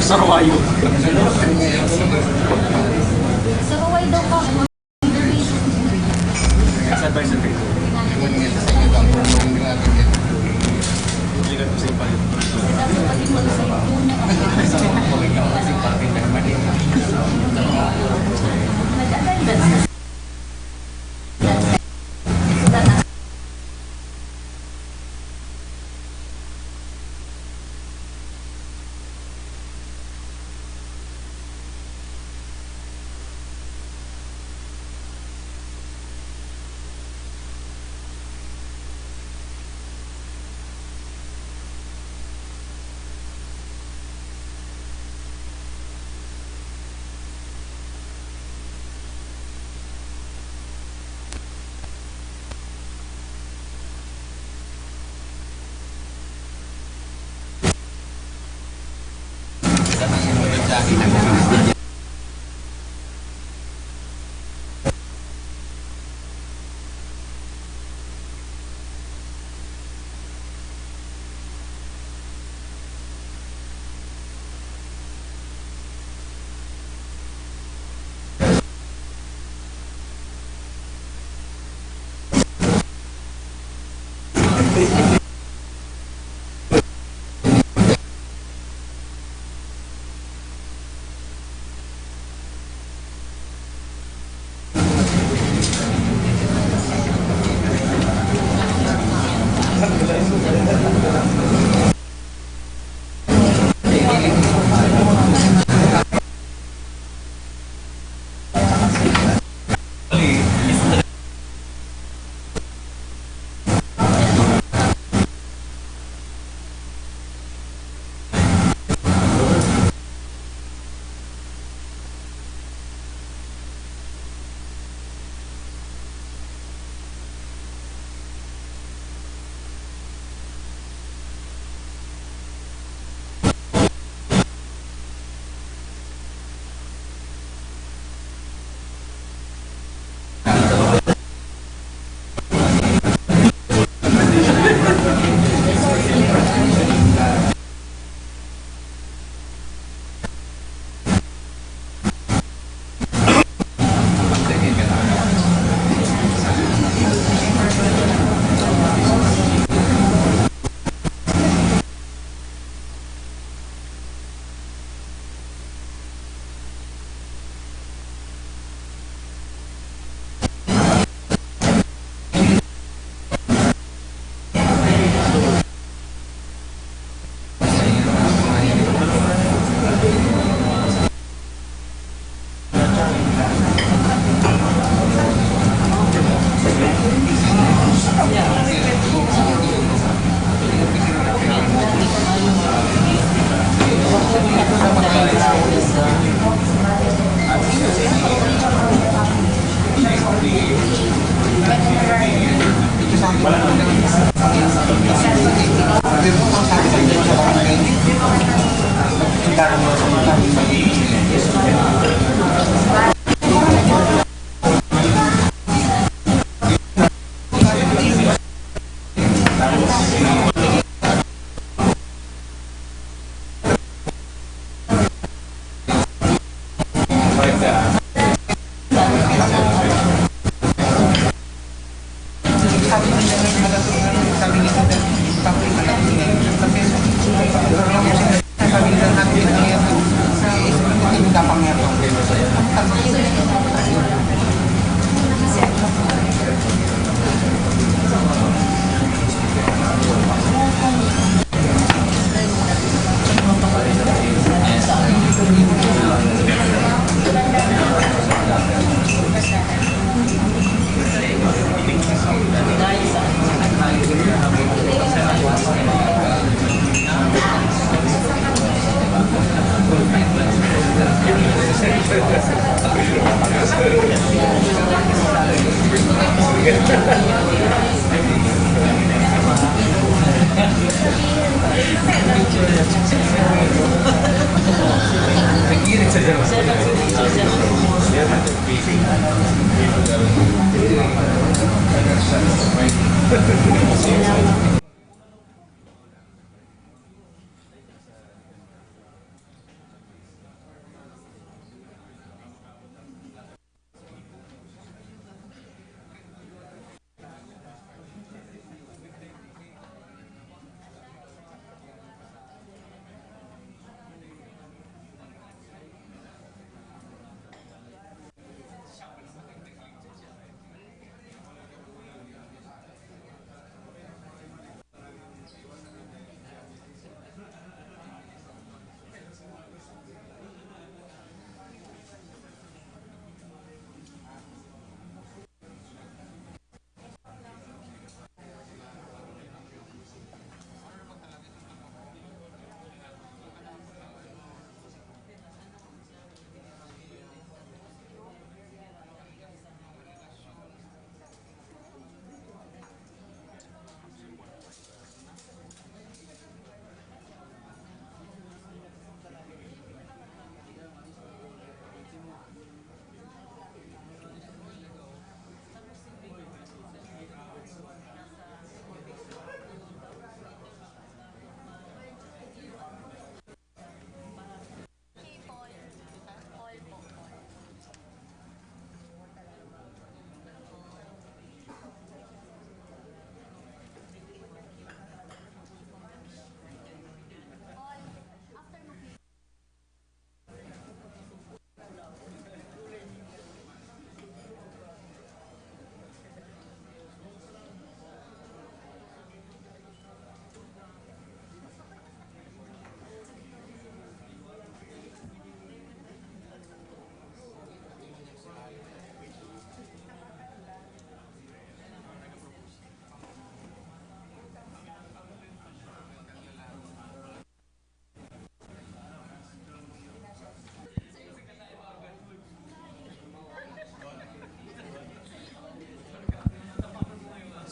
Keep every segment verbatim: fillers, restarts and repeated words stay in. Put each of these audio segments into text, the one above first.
Sa Ruwayo. Sa Ruway daw ka. Sa advisory. Hindi ka sa ipag-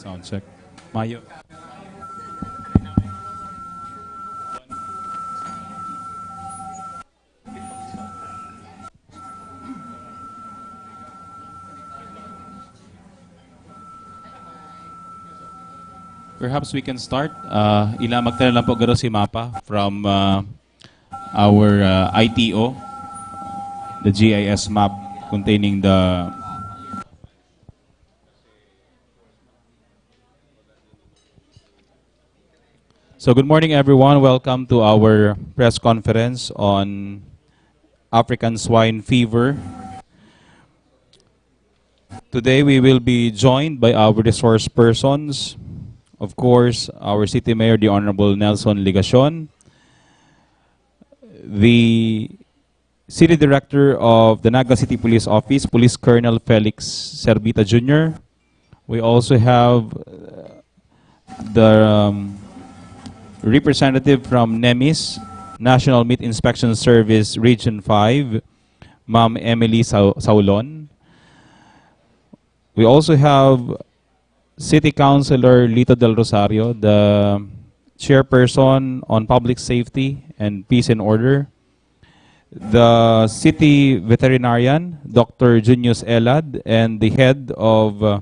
Sound check. Mayo. Perhaps we can start. Uh, ila magtala lang po garo si Mapa from uh, our uh, I T O, the G I S map containing the So good morning, everyone. Welcome to our press conference on African swine fever. Today, we will be joined by our resource persons. Of course, our city mayor, the Honorable Nelson Legacion, the city director of the Naga City Police Office, Police Colonel Felix Servita Junior. We also have uh, the um, representative from nemis, National Meat Inspection Service Region five, Ma'am Emily Sau- Saulon. We also have City Councilor Lito Del Rosario, the chairperson on public safety and peace and order, the city veterinarian, Doctor Junius Elad, and the head of uh,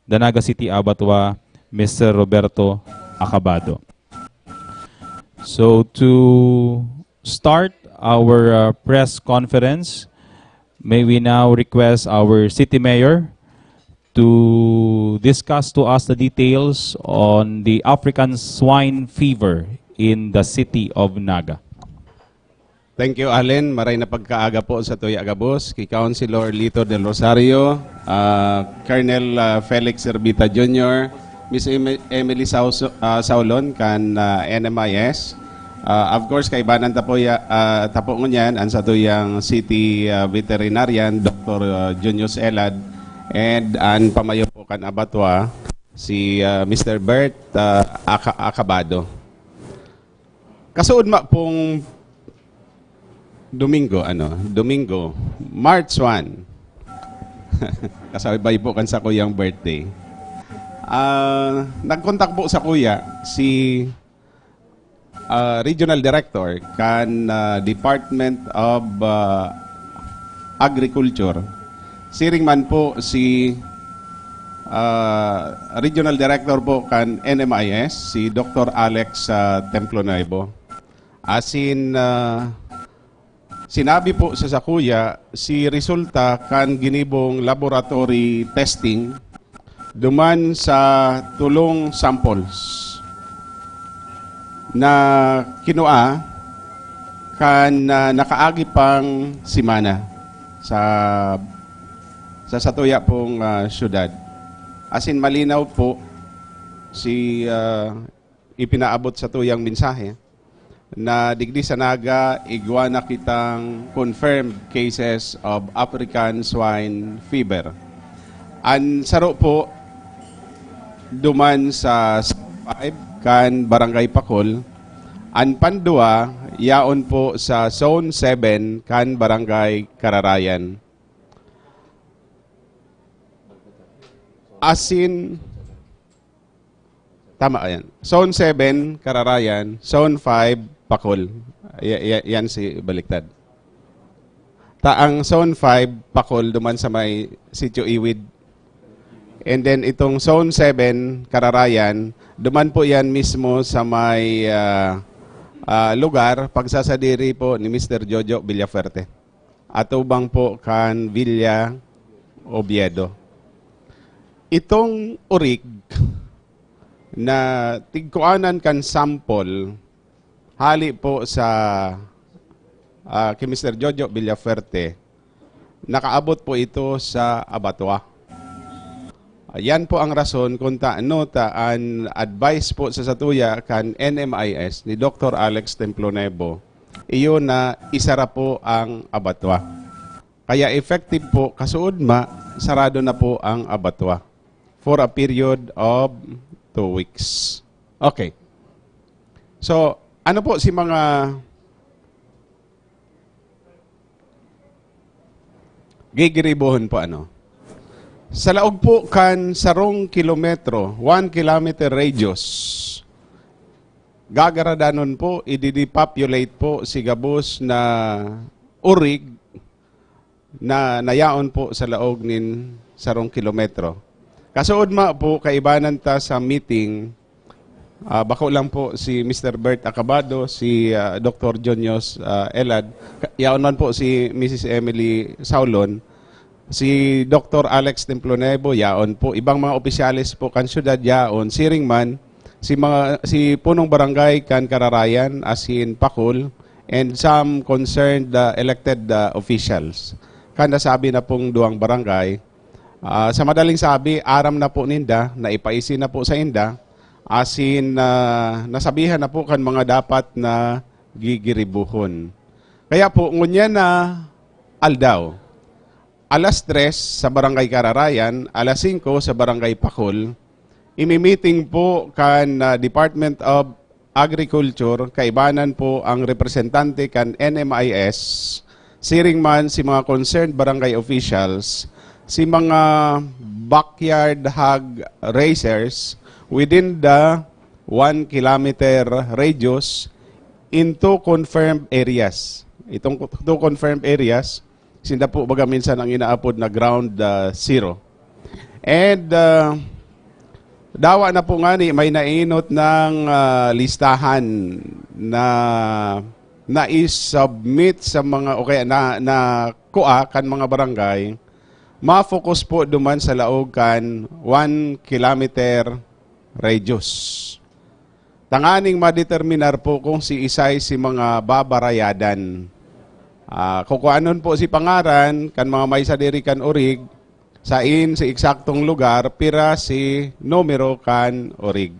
the Naga City Abattoir, Mister Roberto Acabado. So to start our uh, press conference, may we now request our city mayor to discuss to us the details on the African swine fever in the city of Naga. Thank you, Allen. Maray na pagkaaga po sa tuya gabos, ki Councilor Lito Del Rosario, ah, Colonel ah, Felix Servita Junior, Miss Emi- Emily Sau- ah, Saulon kan ah, N M I S. Ah, of course, kaibanan ta po ya, ah, tapo ngunyan ang satuyang city ah, veterinarian, Doctor ah, Junius Elad, and ang pamayo po kan Abattoir, si ah, Mister Bert ah, Aka- Acabado. Kasuod ma pong Domingo, ano, Domingo, March one. Kasabay po kan sakuyang birthday. Ah, nagkontak po sakuya si ah, Regional Director kan ah, Department of ah, Agriculture. Siring man po si ah, Regional Director po kan N M I S, si Doctor Alex ah, Templo Nuevo. Asin ah, sinabi po sa sakuya si resulta kan ginibong laboratory testing duman sa tulong samples na kinua kan ah, nakaagi pang semana sa sa satuya pong ah, syudad. Asin malinaw po si ah, ipinaabot sa tuyang mensahe na digdi sa Naga, igwa na kitang confirmed cases of African swine fever. An saro po, duman sa five kan Barangay Pakol, an pandua, yaon po sa Zone seven kan Barangay Kararayan. Asin, tama yan. Zone seven, Kararayan. Zone five, Pakol. Ya- ya- yan si baliktad. Ta ang Zone five, Pakol, duman sa may Sitio Iwid. And then itong Zone seven, Kararayan, duman po yan mismo sa may ah, ah, lugar, pagsasadiri po ni Mister Jojo Villafuerte. Atubang po kan Villa Oviedo. Itong urig na tigkuanan kan sample hali po sa ah, kay Mister Jojo Villafuerte, nakaabot po ito sa abatwa. Yan po ang rason kung taano ta an advice po sa satuya kan N M I S ni Doctor Alex Templo Nebo, iyo na isara po ang abatwa. Kaya effective po, kasuod ma, sarado na po ang abatwa for a period of two weeks. Okay. So, ano po si mga gigiribohon po, ano? Sa laog po kan sarong kilometro, one kilometer radius, gagaradanon po, i-depopulate po si gabos na urig na nayaon po sa laog nin sarong kilometro. Kasuodma po, kaibanan ta sa meeting, ah, bako lang po si Mister Bert Acabado, si, ah, Doktor Jonios, ah, Elad, ka-, yaon man po si Missus Emily Saulon, si Doktor Alex Templo Nuevo, yaon po. Ibang mga opisyales po kan syudad, yaon. Siring man, si mga, si punong barangay kan Kararayan, asin Pakol, and some concerned, ah, elected, ah, officials. Kan nasabi na pong duwang barangay, ah, sa madaling sabi, aram na po ninda, naipaisi na po sa inda, asin, ah, nasabihan na po kan mga dapat na gigiribuhon. Kaya po, ngunyan na aldaw, alas tres sa Barangay Kararayan, alas singko sa Barangay Pakol, imi-meeting po kan, ah, Department of Agriculture, kaibanan po ang representante kan N M I S, siring man si mga concerned barangay officials, si mga backyard hog raisers within the one kilometer radius in two confirmed areas. Itong two confirmed areas, sinda po baga minsan ang inaapod na ground, ah, zero. And, ah, dawa na po ngani may nainot ng, ah, listahan na nai-submit sa mga, o kaya na, na kua kan mga barangay, ma-focus po duman sa laog kan one kilometer radius. Tanganing madeterminar po kung si isay si mga babarayadan. Ah, kukuanon po si pangaran kan mga may sadiri kan orig, sain si eksaktong lugar, pira si numero kan orig.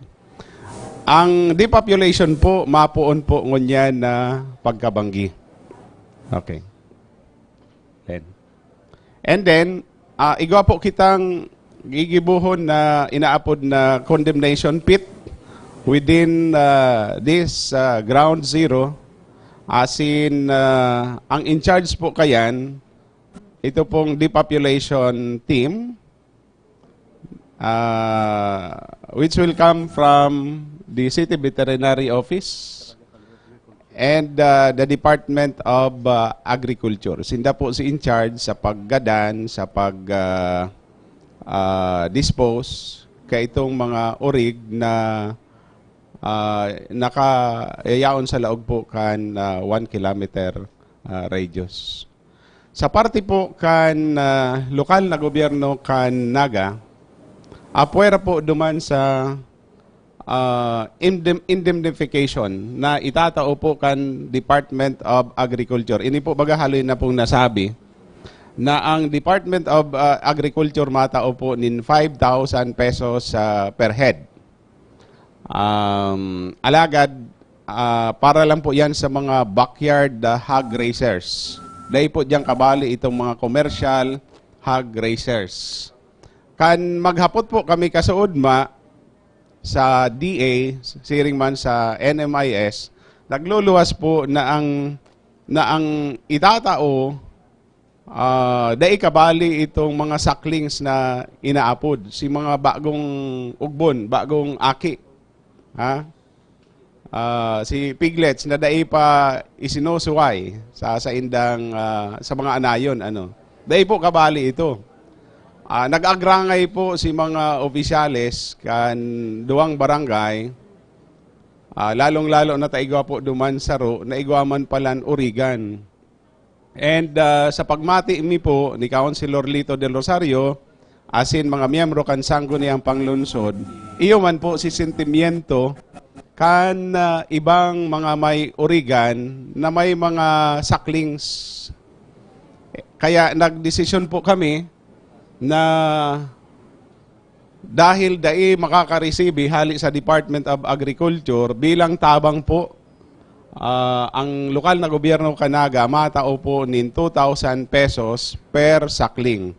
Ang depopulation po, mapoon po ngunyan na pagkabanggi. Okay. Then, and then, ah, igwa po kitang gigibohon na inaapod na condemnation pit within, ah, this, ah, ground zero. Asin, ah, ang in charge po kayan, ito pong depopulation team, ah, which will come from the City Veterinary Office and, ah, the Department of, ah, Agriculture. Sinda po si in charge sa paggadan, sa pag, ah, ah, dispose kaitong mga orig na, ah, naka-, yayaon sa laog po kan, ah, one kilometer, ah, radius. Sa parte po kan, ah, lokal na gobyerno kan Naga, apwera po duman sa, ah, indem-, indemnification na itatao po kan Department of Agriculture. Ini po baga haloy na pong nasabi na ang Department of, ah, Agriculture matao po nin five thousand pesos, ah, per head. Um, alagad, ah, para lang po yan sa mga backyard, ah, hog raisers. Dai po diyan kabali itong mga commercial hog raisers. Kan maghapot po kami kasuodma sa D A, siring man sa N M I S, nagluluwas po na ang, na ang itatao, ah, dai kabali itong mga sucklings na inaapod, si mga bagong ugbon, bagong aki. Ha? Ah, si piglets na dai pa isinusuway sa, sa indang, ah, sa mga anayon, ano. Dai po kabali ito. Ah, nag-agrangay po si mga opisyales kan duwang barangay, ah, lalong-lalo na ta igwa po duman saro, na igwa man palan origan. And, ah, sa pagmati mi po ni Councilor Lito Del Rosario, asin mga miyembro kan Sangguniang Panglungsod, iyo man po si sentimiento kan, ah, ibang mga may origan na may mga sucklings. Kaya nagdesisyon po kami na dahil dai makakaresibi hali sa Department of Agriculture, bilang tabang po, ah, ang lokal na gobyerno kan Naga matao po nin two thousand pesos per suckling.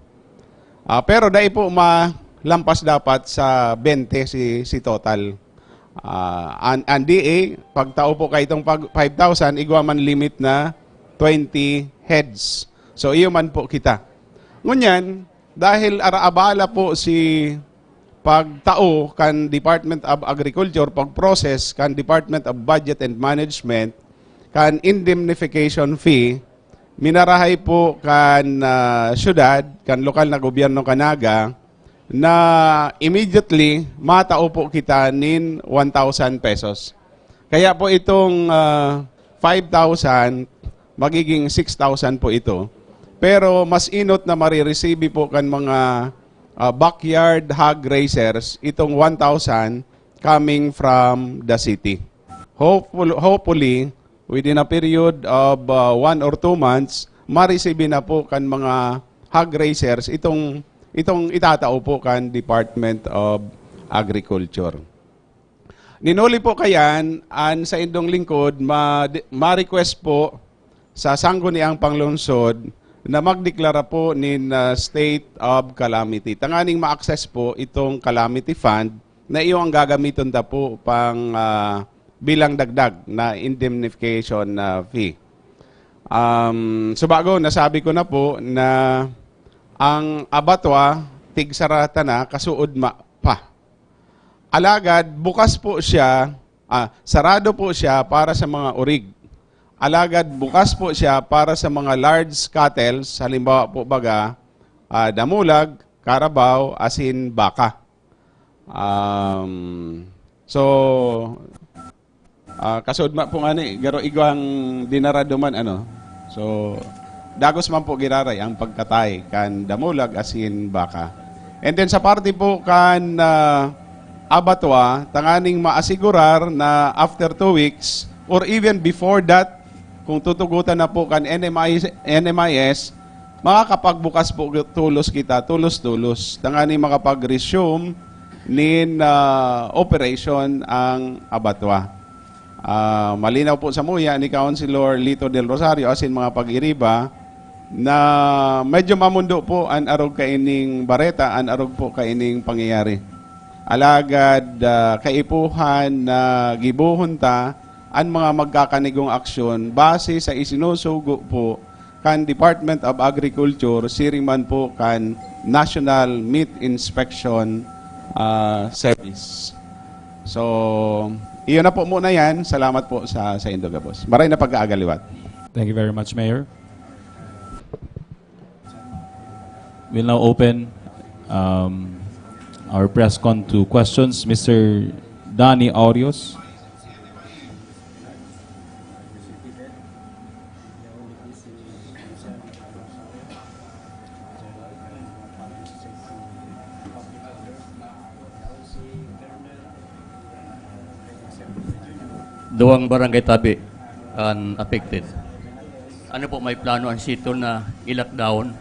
Ah, pero dai po malampas dapat sa twenty si, si total. Ah, an, an D A, pagtao po kaitong pag, five thousand, igwa man limit na twenty heads. So, iyo man po kita. Ngunyan, Dahil araabala po si pagtao kan Department of Agriculture, pag-process kan Department of Budget and Management, kan indemnification fee, minarahay po kan, ah, syudad, kan lokal na gobyerno kan Naga, na immediately matao po kita nin one thousand pesos. Kaya po itong, ah, five thousand, magiging six thousand po ito. Pero mas inot na marireceive po kan mga, ah, backyard hog raisers itong one thousand coming from the city. Hopeful-, hopefully, within a period of, ah, one or two months, ma-receive na po kan mga hog raisers itong, itong itatao po kan Department of Agriculture. Nin huli po kayan, an saindong lingkod, ma-, ma-request po sa Sangguniang Panglungsod na magdeklara po nin, ah, state of calamity. Tanganing ma-access po itong calamity fund na iyo ang gagamiton ta po pang, ah, bilang dagdag na indemnification, ah, fee. Um, subago, nasabi ko na po na ang abattoir, tigsara ta na, kasuodma pa. Alagad, bukas po siya, ah, sarado po siya para sa mga orig. Alagad, bukas po siya para sa mga large cattles, halimbawa po baga, ah, damulag, karabaw, asin baka. Um, so, ah, kasuodma po ngani, garo igwang dinara duman, ano. So, dagos man po giraray ang pagkatay kan damulag asin baka. And then sa parte po kan, ah, abattoir, tanganing maasigurar na after two weeks or even before that, kung tutugotan na po kan N M I, N M I S, makakapagbukas po tolos kita, tolos-tolos, tanganing makapag-resume nin, ah, operation ang abattoir. Ah, malinaw po samuya ni Councilor Lito Del Rosario asin mga pag-iriba na medyo mamundo po an arog kaining bareta, an arog po kaining pangyayari. Alagad, ah, kaipuhan na gibohon ta an mga magkakanigong aksyon base sa isinusugo po kan Department of Agriculture, siring man po kan National Meat Inspection, ah, Service. So, iyon na po muna yan. Salamat po sa, sa indo gabos. Maray na pag-aaga liwat. Thank you very much, Mayor. We'll now open, um, our press con to questions. Mister Danny Aureos. Duwang barangay tabi an affected. Ano po, may plano ang sitio na i-lockdown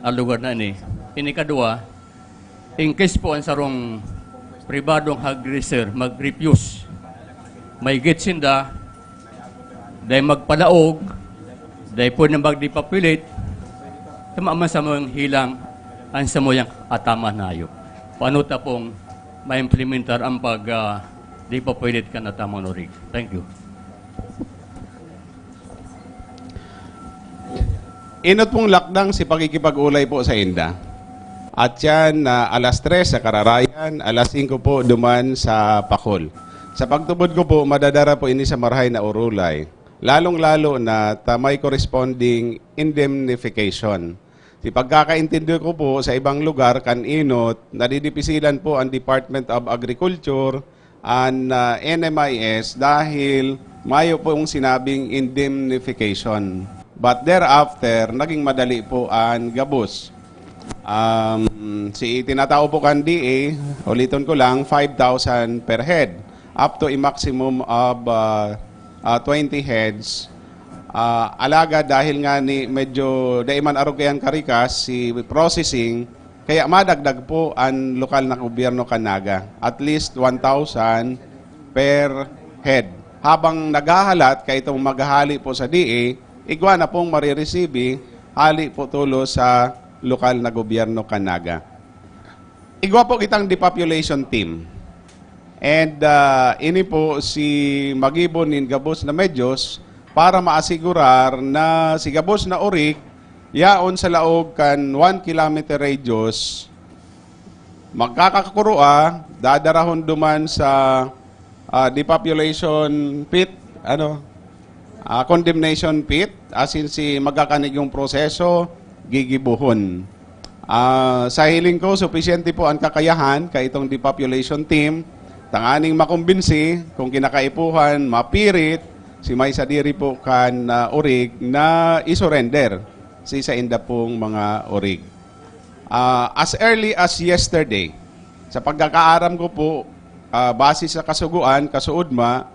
ang lugar na ini? Ini kadwa, in case po ang sarong pribadong hog raiser mag-refuse, may gate sinda, dahil magpalaog, dahil pwede magdepopulate, tama man sa mga hilang ang samuyang ataman na hayop. Paano ta pong ma-implementar ang pag, ah, depopulate kan ataman orig? Thank you. Inot pong lakdang si pakikipag-ulay po sa inda. At yan, ah, alas tres sa Kararayan, alas singko po duman sa Pakol. Sa pagtubod ko po, madadara po ini sa marahay na urulay. Lalong-lalo na ta may corresponding indemnification. Si pagkakaintindi ko po, sa ibang lugar kan inot, nadidipisilan po ang Department of Agriculture, an, ah, N M I S dahil mayo pong sinabing indemnification. But thereafter, naging madali po an gabos. Um, si itinatao po kan D A, uliton ko lang, five thousand per head, up to a maximum of, ah, ah, twenty heads. Ah, alagad dahil nga ni medyo dai man arog kaiyan karikas si processing, kaya madagdag po an lokal na gobyerno kan Naga, at least one thousand per head. Habang naghahalat kaitong maghahali po sa D A, igwa na pong mariresibi hali po tolos sa lokal na gobyerno kan Naga. Igwa po kitang depopulation team. And, ah, ini po si maggibo nin gabos na medyos para maasigurar na si gabos na orig yaon sa laog kan one kilometer radius, magkakakurua, dadarahon duman sa, ah, depopulation pit, ano, ah, condemnation pit, asin si magkakanigong proseso, gigibohon. Ah, sa hiling ko, supisyente po ang kakayahan kaitong depopulation team, tanganing makumbinsi kung kinakaipuhan, mapirit si may sadiri po kan, ah, urig na isurrender si sainda pong mga urig. Ah, as early as yesterday, sa pagkakaaram ko po, ah, base sa kasugoan, kasuodma,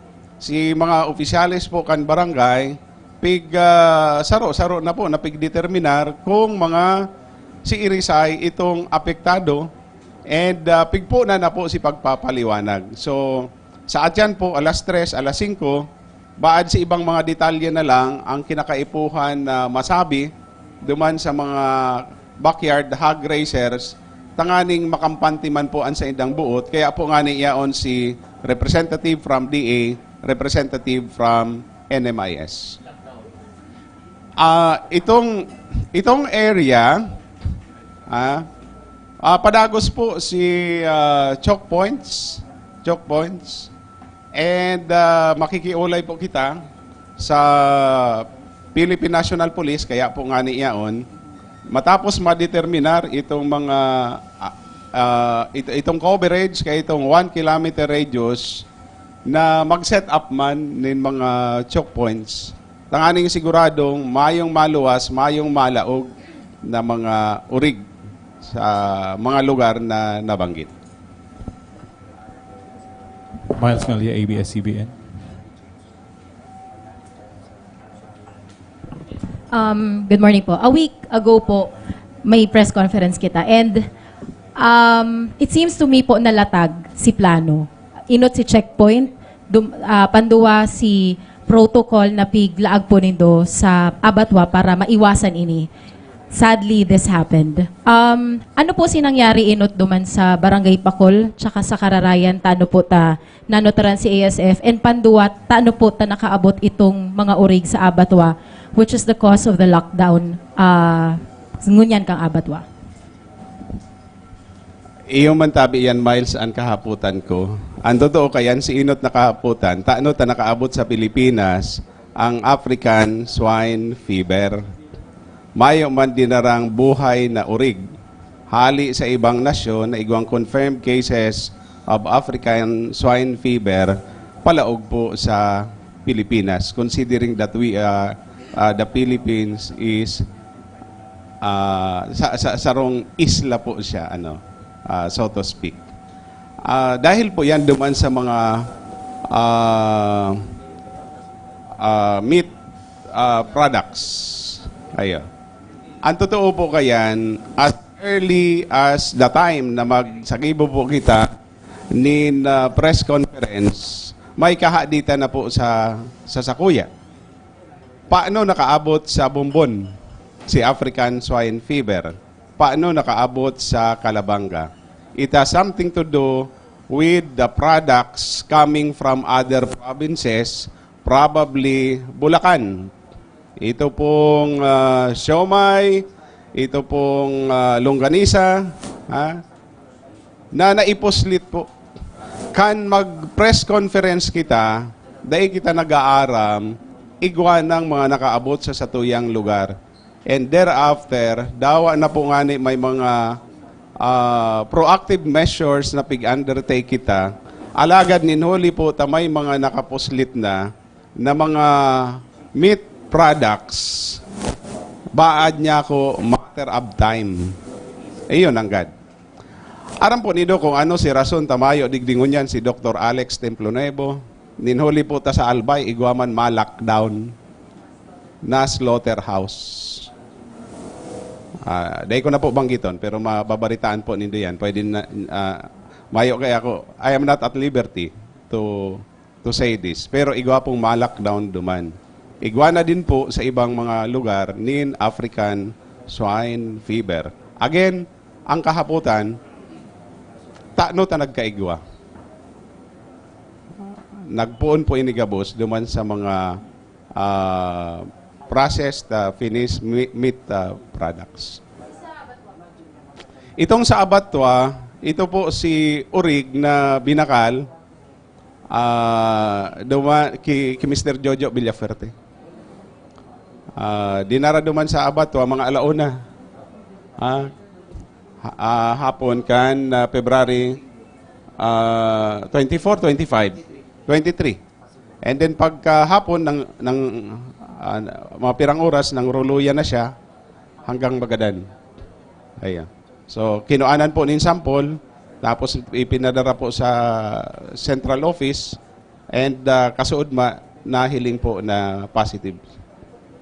si mga opisyales po kan barangay, pig, ah, saro-saro na po na pigdeterminar kung mga si irisay itong apektado and, ah, pigpo na na po si pagpapaliwanag. So, sa atyan po, alas tres, alas singko, baad sa ibang mga detalye na lang ang kinakaipuhan na masabi duman sa mga backyard hog raisers, tanganing makampante man po an saindang buot. Kaya po ngani yaon si representative from D A, representative from N M I S. Ah, itong, itong area, ah, ah, padagos po si, ah, choke points, choke points. And, ah, makikiulay po kita sa Philippine National Police, kaya po ngani yaon, matapos madeterminar itong mga, ah, ah, it-, itong coverage kay itong one kilometer radius na mag-set up man nin mga choke points, tanganing siguradong mayong maluwas, mayong malaog na mga urig sa mga lugar na nabanggit. Miles Ngalia, A B S C B N. Um, good morning po. A week ago po, may press conference kita. And um, it seems to me po nalatag si plano. Inot si checkpoint, dum, ah, panduwa si protocol na piglaag po nindo sa abatwa para maiwasan ini. Sadly, this happened. Um, ano po si nangyari inot duman sa Barangay Pakol tsaka sa Kararayan, tano po ta nanotaran si A S F, and panduwa, tano po ta nakaabot itong mga urig sa abatwa, which is the cause of the lockdown uh, ngunyan kang abatwa? Iyo man tabi yan, Miles, ang kahaputan ko. Ang totoo kayan, si inot na kahaputan, tano ta nakaabot sa Pilipinas ang African Swine Fever. Mayo man dinarang buhay na urig hali sa ibang nasyon na igwang confirmed cases of African Swine Fever palaog po sa Pilipinas, considering that we, uh, uh, the Philippines is ah, sa, sa sarong isla po siya, ano, ah, so to speak. Ah, dahil po yan duman sa mga ah, ah, meat ah, products. Ayo. Ang totoo po kayan, as early as the time na magsagibo po kita nin ah, press conference, may kahaditan na po sa sa sakuya. Paano nakaabot sa Bombon si African Swine Fever? Paano nakaabot sa Calabanga? It has something to do with the products coming from other provinces, probably Bulacan. Ito pong ah, siomai, ito pong ah, longganisa, ha? Na naipuslit po. Kan mag-press conference kita, dai kita nag-aaram, igwa ng mga nakaabot sa satuyang lugar. And thereafter, dawa na po ngani may mga ah, proactive measures na pig-undertake kita. Alagad nin huli po ta may mga nakapuslit na, na mga meat products, baad niya ako matter of time. Iyon, anggad. Aram po nido kung ano si rason ta mayo digdi ngunyan si Doktor Alex Templo Nuevo. Nin huli po ta sa Albay, igwa man ma-lockdown na slaughterhouse. Ah, dai ko na po banggiton, pero mababaritaan po nindo yan. Pwede na, ah, mayo kaya ako, I am not at liberty to to say this. Pero igwa pong ma-lockdown duman. Igwa na din po sa ibang mga lugar nin African swine fever. Again, ang kahapotan, tano ta nagkaigwa. Nagpoon po ini gabos duman sa mga ah, processed, ah, finished mi-, meat, ah, products. Itong sa abattoir, ito po si Urig na binakal, ah, duma-, ki, ki Mister Jojo Villafuerte. Ah, dinara duman sa abattoir, mga ala una. Ah, ha-, ah, hapon kan, ah, February, ah, twenty-four, twenty-five, twenty-three. And then pagkahapon ng, ng, ah, mga pirang oras, nangruluyan na siya hanggang Magadan. Ayan. So, kinuanan po nin sample, tapos ipinadara po sa central office, and, ah, kasuodma, nahiling po na positive.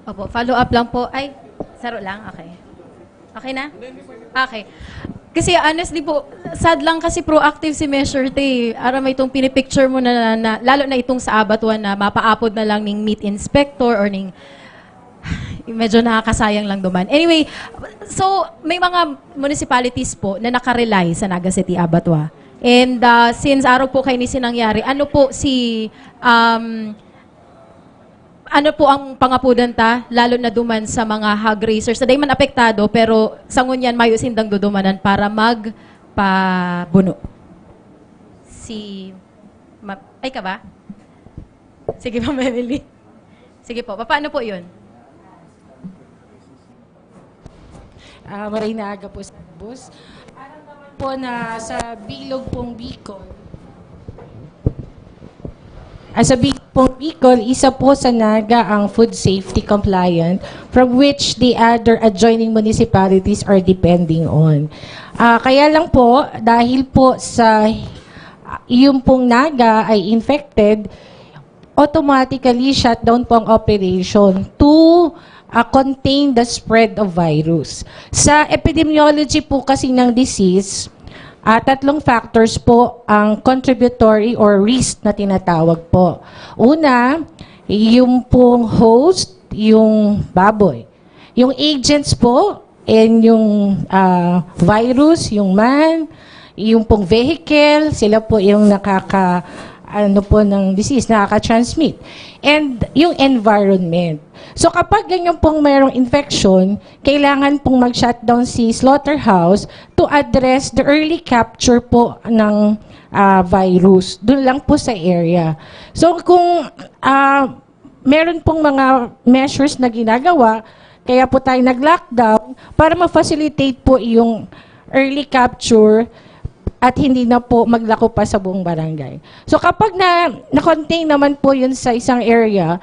Opo, follow up lang po. Ay, saro lang. Okay. Okay na? Okay. Kasi honestly po, sad lang kasi proactive si Measure T. Aram mo itong pinipicture mo na, na, lalo na itong sa abattoir na mapaapod na lang ning meat inspector or ning medyo nakakasayang lang duman. Anyway, so may mga municipalities po na nakarely sa Naga City Abattoir. And ah, since araw po kayo ni sinangyari, ano po si um, ano po ang pangapudan ta, lalo na duman sa mga hog raisers? Sa man apektado, pero sa ngunyan, mayo sindang dudumanan para magpabuno. Si... Ma- ay ka ba? Sige po, Emily. Sige po, paano po yun? Ah, maray na aga po sa boss. Aram naman po na sa bilog pong Bicol, ah, sa bilog pong Bicol, isa po sa Naga ang food safety compliant, from which the other adjoining municipalities are depending on. Ah, kaya lang po, dahil po sa yung pong Naga ay infected, automatically shutdown po ang operation to ah, contain the spread of virus. Sa epidemiology po kasi ng disease, ah, tatlong factors po ang contributory or risk na tinatawag po. Una, yung pong host, yung baboy. Yung agents po, and yung ah, virus, yung man, yung pong vehicle, sila po yung nakaka ano po ng disease, nakaka-transmit. And yung environment. So kapag ganyan pong mayroong infection, kailangan pong mag-shutdown si slaughterhouse to address the early capture po ng ah, virus. Doon lang po sa area. So kung ah, meron pong mga measures na ginagawa, kaya po tayo nag-lockdown para ma-facilitate po yung early capture at hindi na po maglako pa sa buong barangay. So kapag na, na-contain naman po yun sa isang area,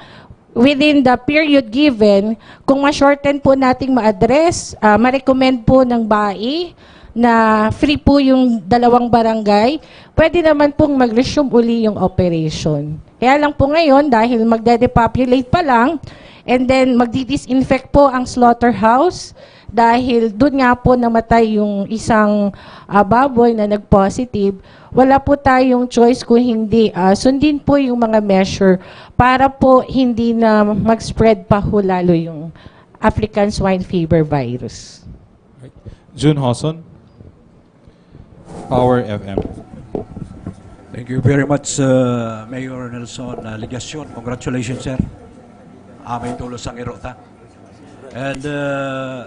within the period given, kung ma-shorten po nating ma-address, ah, ma-recommend po ng BAI na free po yung dalawang barangay, pwede naman pong mag-resume uli yung operation. Kaya lang po ngayon, dahil magde-depopulate pa lang, and then magdi-disinfect po ang slaughterhouse, dahil doon nga po namatay yung isang ah, baboy na nag-positive, wala po tayong choice kung hindi ah, sundin po yung mga measure para po hindi na mag-spread pa ho lalo yung African swine fever virus. June Hoson, Power F M. Thank you very much, uh, Mayor Nelson uh, Legacion. Congratulations, sir. Amay tulos ang irota. And uh,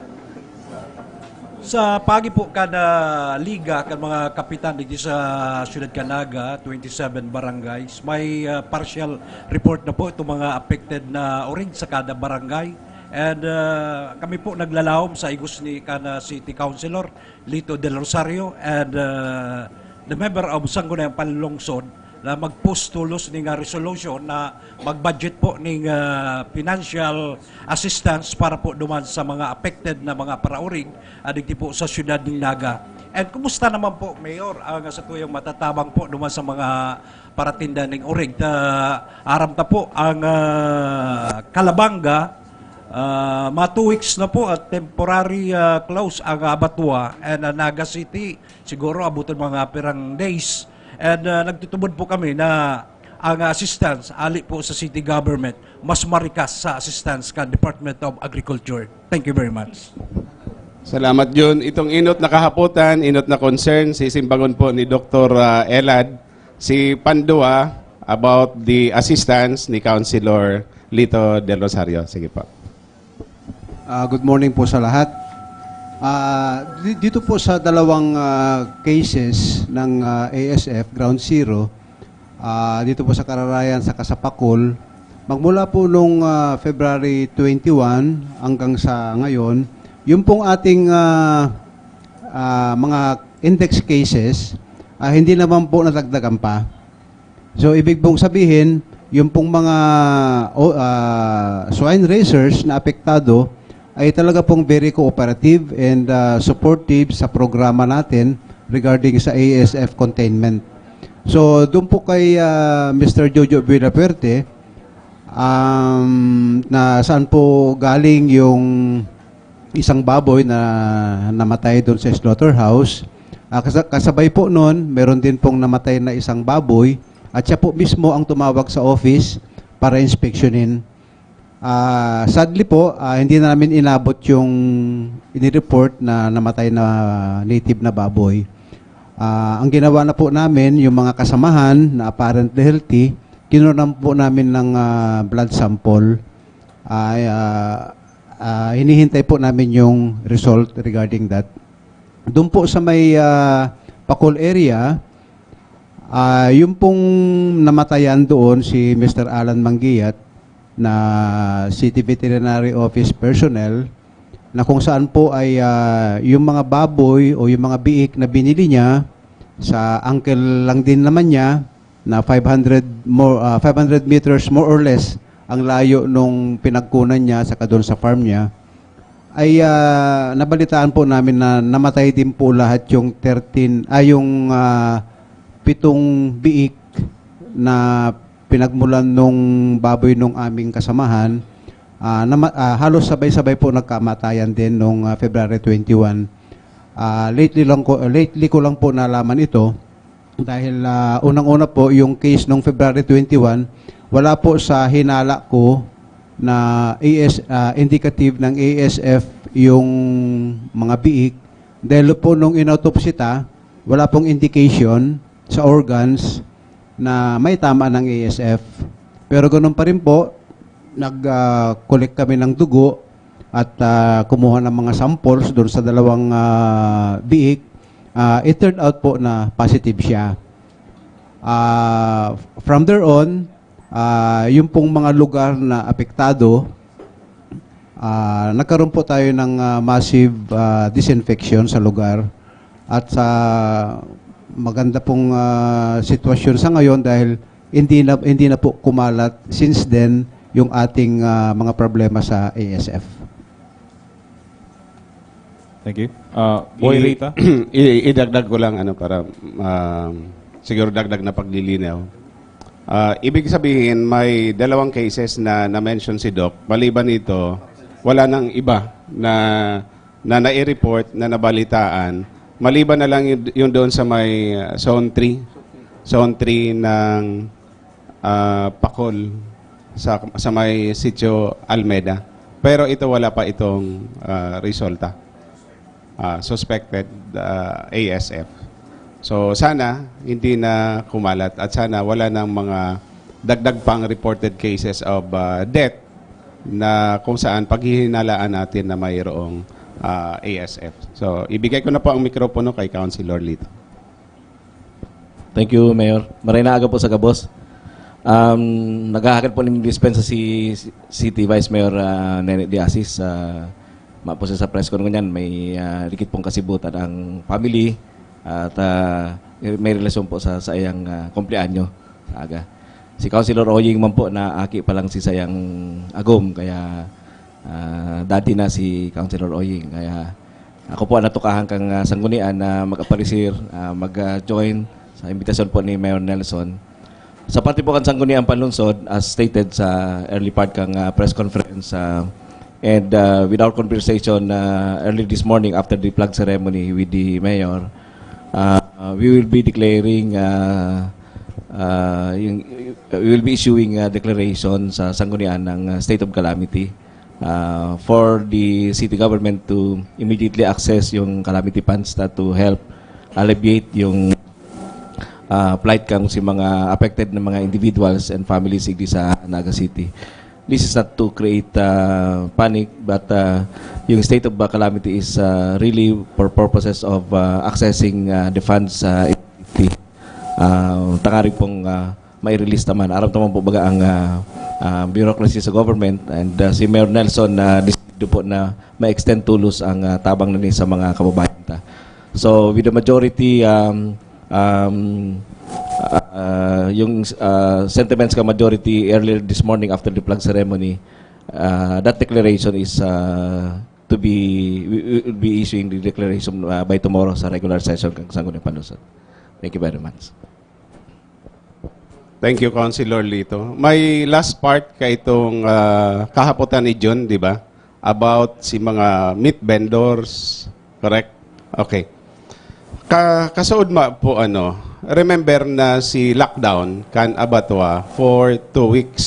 sa pagi po kada liga, kan mga kapitan dito sa Siyudad kan Naga, twenty-seven barangays, may uh, partial report na po itong mga affected na orig sa kada barangay. And uh, kami po naglalawom sa igos ni kan uh, City Councilor Lito Del Rosario and uh, the member of Sangguniang Panlungsod na magpustulos ning uh, resolution na mag-budget po ning uh, financial assistance para po duman sa mga affected na mga paraorig uh, digdi po sa siyudad ng Naga. And kumusta naman po, Mayor, ang sa tuyang matatabang po duman sa mga paratinda ning orig? Ta, aram ta po ang uh, Calabanga, uh, mga two weeks na po at temporary uh, close ang abattoir and uh, Naga City. Siguro abutin mga pirang days. And uh, nagtutubod po kami na ang assistance ali po sa city government mas marikas sa assistance kan Department of Agriculture. Thank you very much. Salamat, Jun. Itong inot na kahapotan, inot na concern, sisimbangon po ni Doktor ah, Elad, si Pandua, about the assistance ni Councilor Lito Del Rosario. Sige po. Ah, good morning po sa lahat. Ah, di- dito po sa dalawang ah, cases ng ah, A S F Ground Zero, ah, dito po sa Kararayan sa Kasapakol, magmula po nung ah, February twenty-one hanggang sa ngayon, yung pong ating ah, ah, mga index cases, ah, hindi naman po nadagdagan pa. So, ibig pong sabihin, yung pong mga o- ah, swine raisers na apektado ay talaga pong very cooperative and ah, supportive sa programa natin regarding sa A S F containment. So, doon po kay ah, Mister Jojo Villafuerte, um, na saan po galing yung isang baboy na namatay doon sa slaughterhouse. Ah, kasa- kasabay po noon, meron din pong namatay na isang baboy at siya po mismo ang tumawag sa office para inspeksyonin. Ah, sadly po, ah, hindi na namin inabot yung inireport na namatay na native na baboy. Ah, ang ginawa na po namin, yung mga kasamahan na apparently healthy, kinunan po namin ng ah, blood sample. Ah, ah, ah, hinihintay po namin yung result regarding that. Doon po sa may ah, Pacol area, ah, yung pong namatayan doon si Mister Alan Manggiyat na City Veterinary Office personnel na kung saan po ay ah, yung mga baboy o yung mga biik na binili niya sa uncle lang din naman niya na five hundred more ah, five hundred meters more or less ang layo nung pinagkunan niya sa kadon sa farm niya, ay ah, nabalitaan po namin na namatay din po lahat yung thirteen, ay yung ah, pitong biik na pinagmulan nung baboy nung aming kasamahan. Ah, nama- ah, halos sabay-sabay po nagkamatayan din nung ah, February twenty-one. Ah, lately lang ko lately ko lang po nalaman ito dahil ah, unang-una po yung case nung February twenty-one, wala po sa hinala ko na A S ah, indicative ng A S F yung mga biik dahil po nung inautopsy ta, wala pong indication sa organs na may tama ng A S F. Pero ganun pa rin po, nag-collect kami ng dugo at ah, kumuha ng mga samples doon sa dalawang ah, biik. Ah, it turned out po na positive siya. Ah, from there on, ah, yung pong mga lugar na apektado, ah, nagkaroon po tayo ng ah, massive ah, disinfection sa lugar. At sa maganda pong ah, sitwasyon sa ngayon dahil hindi na hindi na po kumalat since then yung ating ah, mga problema sa A S F. Thank you. Uh, Boy I- Rita? i- idagdag ko lang ano para um, siguro dagdag na paglilinaw. Ah, ibig sabihin may dalawang cases na na-mention si Doc. Maliban ito, wala nang iba na na nai-report na nabalitaan. Maliban na lang yung, yung doon sa may uh, zone three. Zone three ng ah, Pacol sa sa may Sitio Almeda. Pero ito wala pa itong ah, resulta. Ah, suspected ah, A S F. So sana hindi na kumalat at sana wala nang mga dagdag pang reported cases of ah, death na kung saan paghihinalaan natin na mayroong ah, A S F. So ibigay ko na po ang mikropono kay Councilor Lito. Thank you, Mayor. Maray na aga po sa gabos. Um, naghahakal po ng dispensa si City Vice Mayor ah, Nene de Asis. Ah, mapo siya sa press con ngunyan, may ah, dikit pong kasibutan ang family at ah, may relasyon po sa saiyang ah, kumpleanyo sa aga. Si Councilor Oying man po na aki pa lang si sayang agom, kaya ah, daddy na si Councilor Oying. Kaya ako po ang natukahan kang ah, sanggunian na mag-aparisir, ah, mag-join sa imbitasyon po ni Mayor Nelson. Sa parte po kan Sangguniang Panlungsod, as stated sa early part kang ah, press conference, ah, and ah, with our conversation ah, early this morning after the flag ceremony with the mayor, ah, we will be declaring, ah, ah, yung, we will be issuing ah, declaration sa Sanggunian ng ah, state of calamity ah, for the city government to immediately access yung calamity funds na to help alleviate yung ah, plight kan si mga affected na mga individuals and families igdi sa Naga City. This is not to create uh, panic, but uh, yung state of uh, calamity is uh, really for purposes of uh, accessing uh, the funds uh, effectively. Uh, tangarig pong uh, mai-release naman. Aram naman po baga ang uh, uh, bureaucracy sa government, and uh, si Mayor Nelson na uh, desidido po na ma-extend tulos ang uh, tabang na ni sa mga kababayan ta. So with the majority um, um, uh, yung uh, sentiments ka majority earlier this morning after the flag ceremony, uh, that declaration is uh, to be, we we will be issuing the declaration uh, by tomorrow sa regular session kan Sangguniang Panlungsod. Thank you very much. Thank you, Councilor Lito. May last part ka itong uh, kahapotan ni Jun, di ba? About si mga meat vendors, correct? Okay. Ka kasaod ma po, ano, remember na si lockdown kan abattoir for two weeks.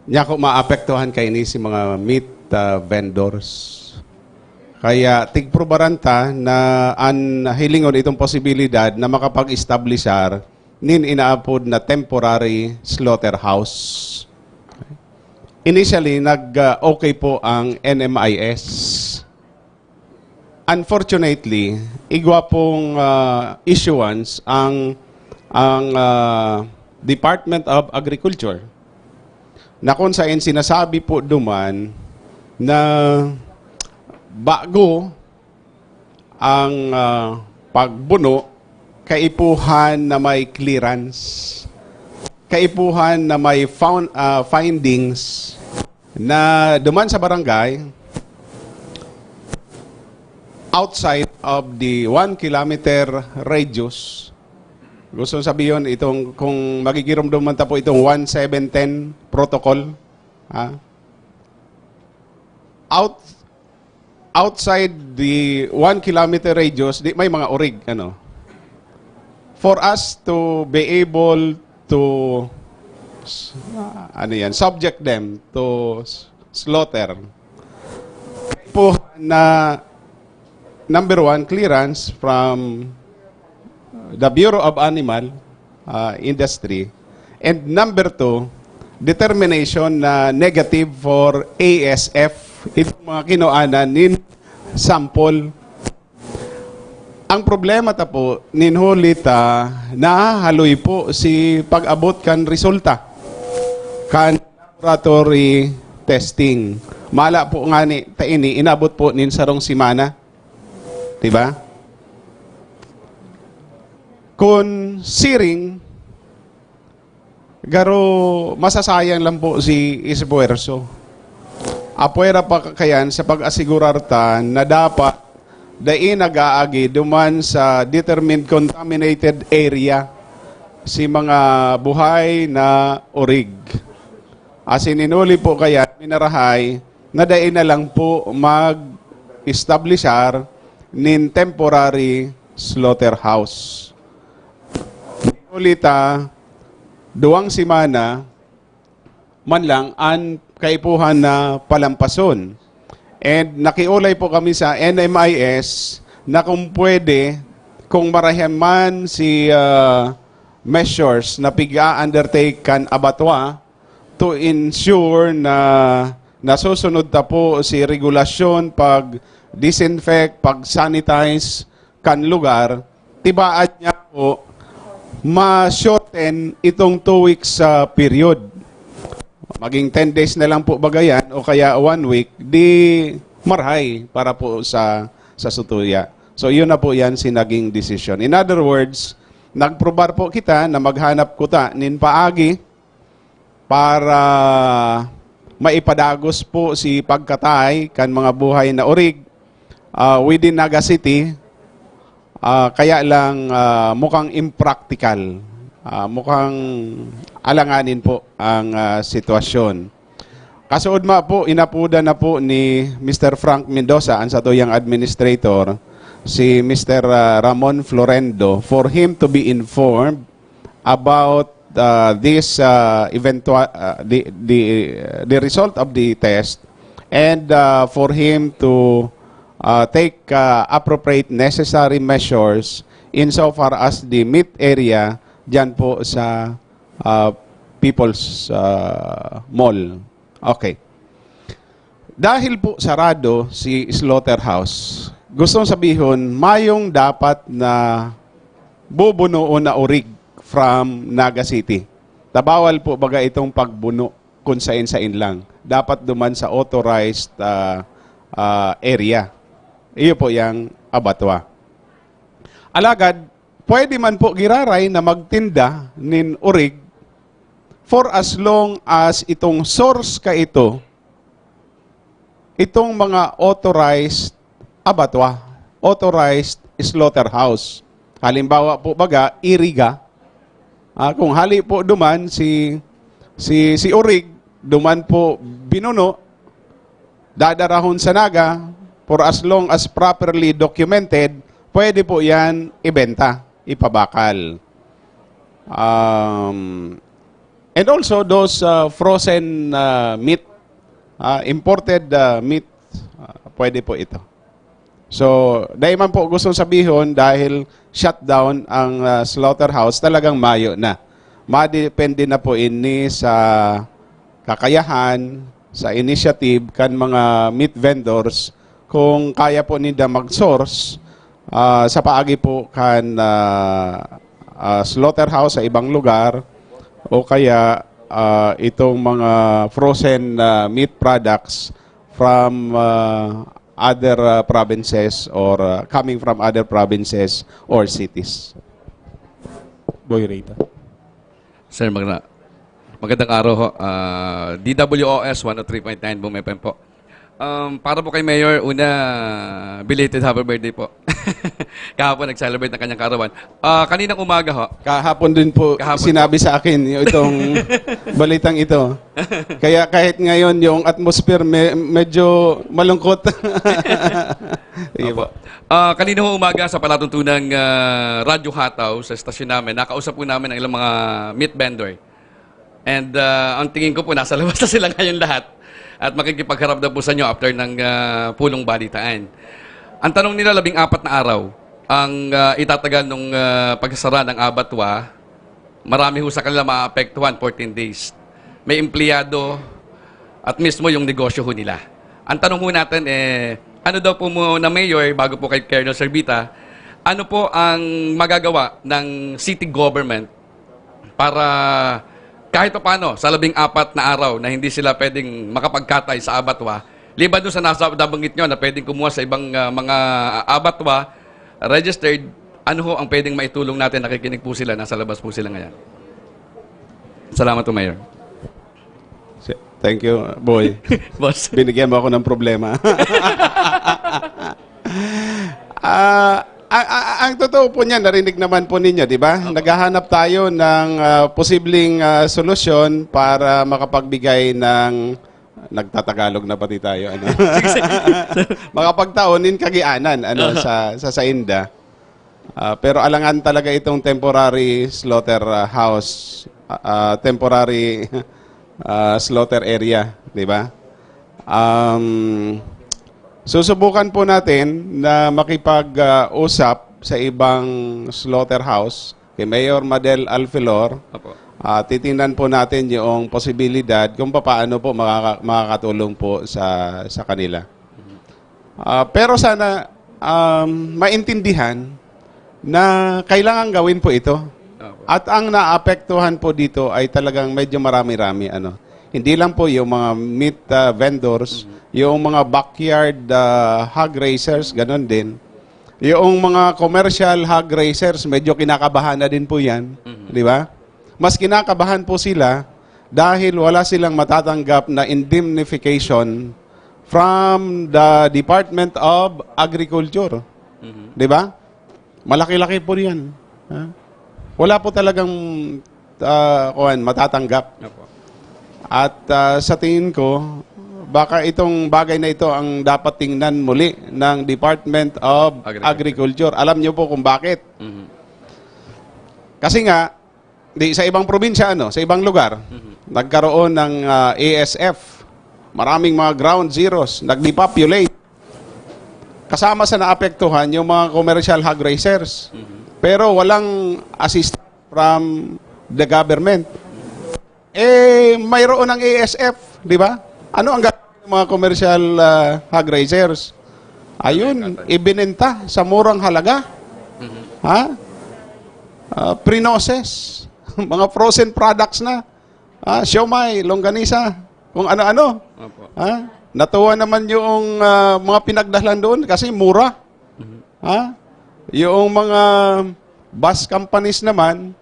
Nya ko maapektuhan kaini si mga meat uh, vendors. Kaya tigprubaran ta na an hilingon itong posibilidad na makapag-establishar nin inaapod na temporary slaughterhouse. Initially, nag-okay po ang N M I S. Unfortunately, igwa pong uh, issuance ang ang uh, Department of Agriculture na kung saan sinasabi po duman na bago ang uh, pagbuno, kaipuhan na may clearance, kaipuhan na may found, uh, findings na duman sa barangay, outside of the one kilometer radius, gusto sabihin itong kung magigiromdom man ta po itong one seven ten protocol, ha? Out outside the one kilometer radius, di may mga orig, ano. For us to be able to ano yan, subject them to slaughter. Po na number one, clearance from the Bureau of Animal uh, Industry. And number two, determination na negative for A S F itong mga kinuanan nin sample. Ang problema ta po, nin huli ta, nahahaloy po si pag-abot kan resulta kan laboratory testing. Mala po nga ni ta ini, inabot po nin sarong semana. Diba? Kun siring, garo masasayang lang po si esfuerso. Apwera pa kayan sa pag-asigurar ta na dapat dai nag-aagi duman sa determined contaminated area si mga buhay na orig. Asin inuli po kaya minarahay na dai na lang po mag-establishar nin temporary slaughterhouse. Inuli ta duwang semana man lang an kaipuhan na palampason. And nakiulay po kami sa N M I S na kung pwede, kung marahay man si uh, measures na pig-a-undertake kan abattoir to ensure na nasusunod ta po si regulasyon pag disinfect, pag sanitize kan lugar, tibaan niya po ma-shorten itong two weeks uh, period. Maging ten days na lang po bagayan o kaya one week, di marhay para po sa sa sutuya. So yun na po yan si naging desisyon. In other words, nagprobar po kita na maghanap kuta nin paagi para maipadagos po si pagkatay kan mga buhay na orig uh, within Naga City. Uh, kaya lang uh, mukhang impractical. Uh, mukhang alanganin po ang uh, sitwasyon. Kasood ma po, inapudan na po ni Mister Frank Mendoza, ang satuyang administrator, si Mister uh, Ramon Florendo for him to be informed about uh, this uh, eventual uh, the, the the result of the test and uh, for him to uh, take uh, appropriate necessary measures insofar as the meat area diyan po sa uh, People's, ah, Mall. Okay. Dahil po sarado si slaughterhouse, gustong sabihon, mayong dapat na bubunoon na urig from Naga City. Tabawal po baga itong pagbuno kung sain-sain lang. Dapat duman sa authorized, ah, ah, area. Iyo po yang abattoir. Alagad, pwede man po giraray na magtinda nin urig for as long as itong source ka ito, itong mga authorized abattoir, authorized slaughterhouse. Halimbawa po baga, Iriga. Ah, kung hali po duman si, si, si Urig, duman po binuno, dadarahon sa Naga, for as long as properly documented, pwede po yan ibenta, ipabakal. Um, and also those, uh, frozen, uh, meat, uh, imported, uh, meat, uh, pwede po ito. So, dai man po gustong sabihon dahil shutdown ang, uh, slaughterhouse, talagang mayo na. Madepende na po ini sa kakayahan, sa initiative kan mga meat vendors kung kaya po ninda mag-source, ah, sa paagi po kan, ah, ah, slaughterhouse sa ibang lugar o kaya, ah, itong mga frozen, ah, meat products from, ah, other, ah, provinces or, ah, coming from other provinces or cities. Boy Rita. Sir, magna-, magandang araw ho. Ah, D W O S one oh three point nine Boom F M po. Um, para po kay Mayor, una, belated happy birthday po. Kahapon, nag-celebrate ng kanyang kaarawan. Ah, kaninang umaga ho. Kahapon din po, Kahapon sinabi po. sa akin yung itong balitang ito. Kaya kahit ngayon, yung atmosphere me-, medyo malungkot. Iyo Opo. po. Ah, kanina ho umaga sa palatuntunang, ah, Radyo Hataw, sa estasyon namin, nakausap po namin ang ilang mga meat vendor. And, ah, ang tingin ko po, nasa labas na sila ngayon lahat. At makikipagharap na po sa inyo after ng, ah, pulong balitaan. Ang tanong nila, labing apat na araw ang, ah, itatagal nung, ah, pagsasara ng abattoir. Marami ho sa kanila maapektuhan, fourteen days. May empleyado at mismo yung negosyo ho nila. Ang tanong ho natin, eh, ano daw po muna, Mayor, bago po kay Colonel Servita, ano po ang magagawa ng city government para kahit papaano, sa labing apat na araw na hindi sila pwedeng makapagkatay sa abattoir, liban doon sa nasa, nabanggit nyo na pwedeng kumuha sa ibang, ah, mga abattoir, registered, ano ho ang pwedeng maitulong natin? Nakikinig po sila, nasa labas po sila ngayon. Salamat po, Mayor. Si-, thank you, Boy. Boss. Binigyan mo ako ng problema. Ah, a-, a-, ang totoo po niyan, narinig naman po ninyo, di ba? Opo. Naghahanap tayo ng, ah, posibleng, ah, solusyon para makapagbigay ng, nagtatagalog na pati tayo, ano? Sige, sige. Makapagtaon nin kagianan, ano, Aha. sa, sa sainda. Ah, pero alangan talaga itong temporary slaughter, ah, house, ah, ah, temporary, ah, slaughter area, di ba? Um, susubukan po natin na makipag, ah, usap sa ibang slaughterhouse, kay Mayor Madel Alfelor. Opo. Ah, titingnan po natin yung posibilidad kung papaano po makaka-, makakatulong po sa, sa kanila. Ah, pero sana, um, maintindihan na kailangan gawin po ito. Opo. At ang naapektuhan po dito ay talagang medyo marami-rami, ano. Hindi lang po yung mga meat, ah, vendors, Mhm. yung mga backyard, ah, hog raisers, ganun din. Yung mga commercial hog raisers, medyo kinakabahan na din po yan. Mhm. Di ba? Mas kinakabahan po sila dahil wala silang matatanggap na indemnification from the Department of Agriculture. Mhm. Di ba? Malaki-laki po yan. Ha? Wala po talagang, ah, kuwan, matatanggap. Opo. At, ah, sa tingin ko, baka itong bagay na ito ang dapat tingnan muli ng Department of Agriculture. Agriculture. Alam niyo po kung bakit? Mhm. Kasi nga, di, sa ibang probinsya, ano, sa ibang lugar, Mhm. nagkaroon ng, ah, A S F. Maraming mga ground zeros, nag-depopulate. Kasama sa naapektuhan yung mga commercial hog raisers. Mhm. Pero walang assistance from the government. Eh, mayroon ng A S F, di ba? Ano ang gagawin ng mga commercial, ah, hog raisers? Ayun, ibinenta sa murang halaga. Ha? Ah, pre-process. Mga frozen products na. Ah, siomai, longganisa, kung ano-ano. Opo. Ha? Natuwa naman yung, ah, mga pinagdalhan doon kasi mura. Ha? Yung mga bus companies naman,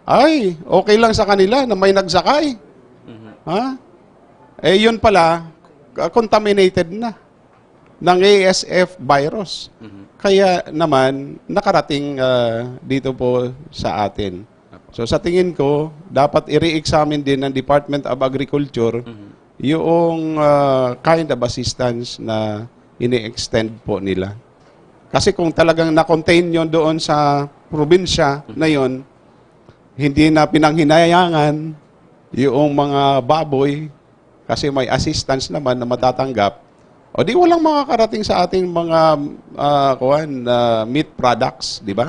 ay, okay lang sa kanila na may nagsakay. Ha? Eh, yun pala, contaminated na ng A S F virus. Kaya naman, nakarating, ah, dito po sa atin. So, sa tingin ko, dapat i-re-examine din ng Department of Agriculture yung, ah, kind of assistance na ini-extend po nila. Kasi kung talagang na-contain yon doon sa probinsya na yon, hindi na pinanghinayangan yung mga baboy kasi may assistance naman na matatanggap, o di walang makakarating sa ating mga, ah, kuwan, ah, meat products, di ba?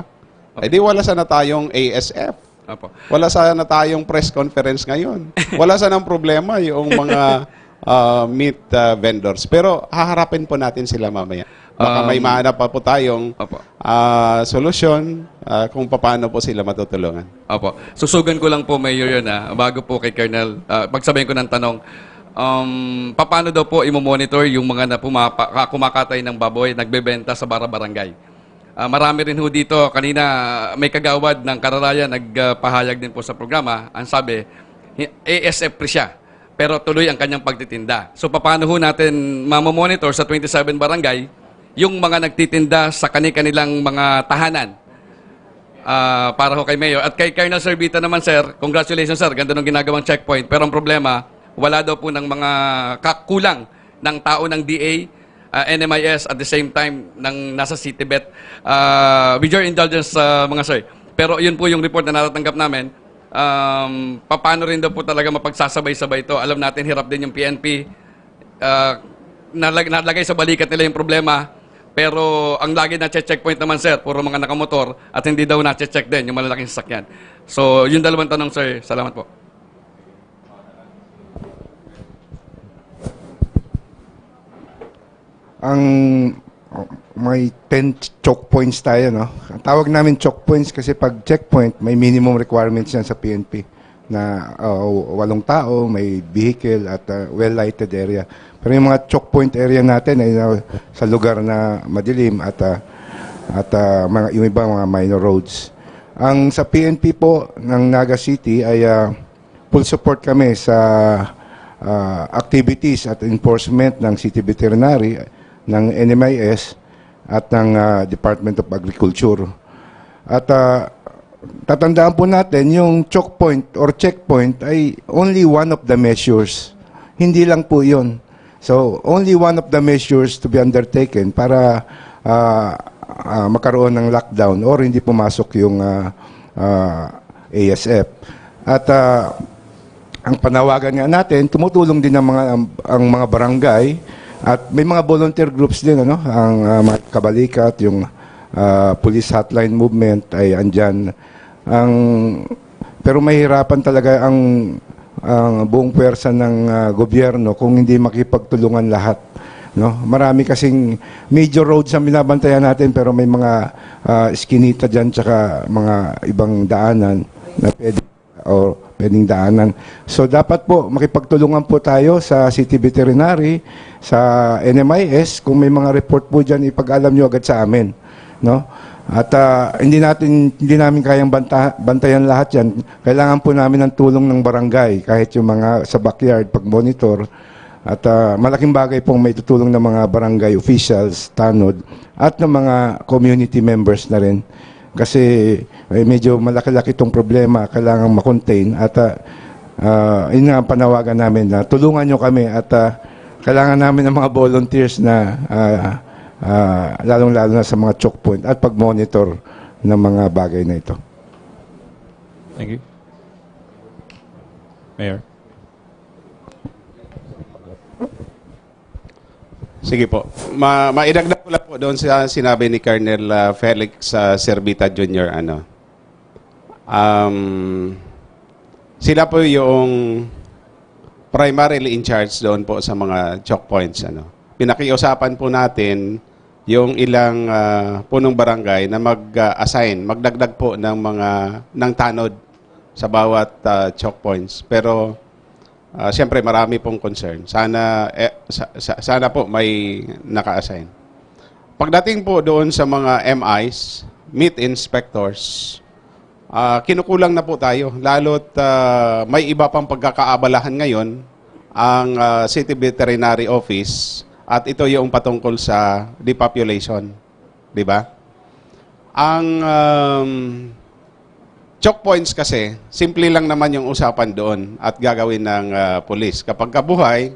Eh di wala sana tayong A S F. Opo. Wala sana tayong press conference ngayon. Wala sanang problema yung mga, ah, meat, ah, vendors. Pero haharapin po natin sila mamaya. Baka may Um, mahanap pa po tayong, Opo. ah, solusyon, ah, kung paano po sila matutulungan. Opo. Susugan ko lang po, Mayor, yun, ah, bago po kay Colonel. Ah, pagsabihin ko ng tanong, um, paano daw po imo-monitor yung mga na pumapa, ka- kumakatay ng baboy, nagbebenta sa bara-barangay? Ah, marami rin ho dito. Kanina, may kagawad ng Kararayan nagpahayag din po sa programa. Ang sabi, hi- A S F free siya, pero tuloy ang kanyang pagtitinda. So, paano ho natin mamomonitor sa twenty-seven barangay yung mga nagtitinda sa kani-kanilang mga tahanan? Ah, para ho kay Mayor. At kay Colonel Servita naman, sir, congratulations, sir. Ganda ng ginagawang checkpoint. Pero ang problema, wala daw po ng mga kakulang ng tao ng D A, ah, N M I S, at the same time, ng nasa City Bet. Ah, with your indulgence, ah, mga sir. Pero yun po yung report na natatanggap namin. Um, paano rin daw po talaga mapagsasabay-sabay ito? Alam natin, hirap din yung P N P. Ah, nalag- nalagay sa balikat nila yung problema. Pero ang lagi na checkpoint naman, sir, puro mga nakamotor at hindi daw na-check din yung malalaking sasakyan. So, yung dalawang tanong, sir. Salamat po. Ang may ten choke points tayo, no? Ang tawag namin choke points kasi pag checkpoint, may minimum requirements yan sa P N P na uh, walong tao, may vehicle at uh, well-lighted area. Pero yung mga choke point area natin ay uh, sa lugar na madilim at uh, at uh, mga yung iba mga minor roads. Ang sa P N P po ng Naga City ay uh, full support kami sa uh, activities at enforcement ng City Veterinary, ng N M I S at ng uh, Department of Agriculture. At uh, tatandaan po natin, yung choke point or checkpoint ay only one of the measures. Hindi lang po yun. So, only one of the measures to be undertaken para uh, uh, magkaroon ng lockdown or hindi pumasok yung uh, uh, A S F. At uh, ang panawagan nga natin, tumutulong din ang mga ang mga barangay at may mga volunteer groups din, ano, ang uh, mga kabalikat, yung uh, police hotline movement ay andyan. Ang pero mahirapan talaga ang ang buong pwersa ng uh, gobyerno kung hindi makipagtulungan lahat, no? Marami kasing major roads ang binabantayan natin, pero may mga uh, eskinita diyan, tsaka mga ibang daanan na pwede o pwedeng daanan. So dapat po makipagtulungan po tayo sa City Veterinary, sa N M I S, kung may mga report po diyan, ipag-alam niyo agad sa amin, no? At uh, hindi natin hindi namin kayang banta, bantayan lahat 'yan. Kailangan po namin ng tulong ng barangay, kahit yung mga sa backyard pag monitor. At uh, malaking bagay pong may tutulong ng mga barangay officials, tanod, at ng mga community members na rin. Kasi eh, medyo malaki-laki itong problema, kailangan makontain. At uh, uh, yun nga ang panawagan namin na tulungan nyo kami at uh, kailangan namin ng mga volunteers na uh, uh, lalong-lalo na sa mga choke point at pag-monitor ng mga bagay na ito. Thank you. Mayor. Sige po. Ma maidagdag ko lang po doon sa sinabi ni Colonel uh, Felix uh, Servita Junior Ano. Um, sila po yung primarily in charge doon po sa mga choke points. Ano. Pinakiusapan po natin yung ilang ah, punong barangay na mag-assign, magdagdag po ng mga ng tanod sa bawat ah, choke points. Pero ah, siyempre marami pong concern. Sana eh, sa- sa- sana po may naka-assign. Pagdating po doon sa mga M Is, meat inspectors, ah, kinukulang na po tayo. Lalo't ah, may iba pang pagkakaabalahan ngayon ang ah, City Veterinary Office at ito yung patungkol sa depopulation. Di ba? Ang um, choke points kasi, simple lang naman yung usapan doon at gagawin ng ah, pulis. Kapag kabuhay,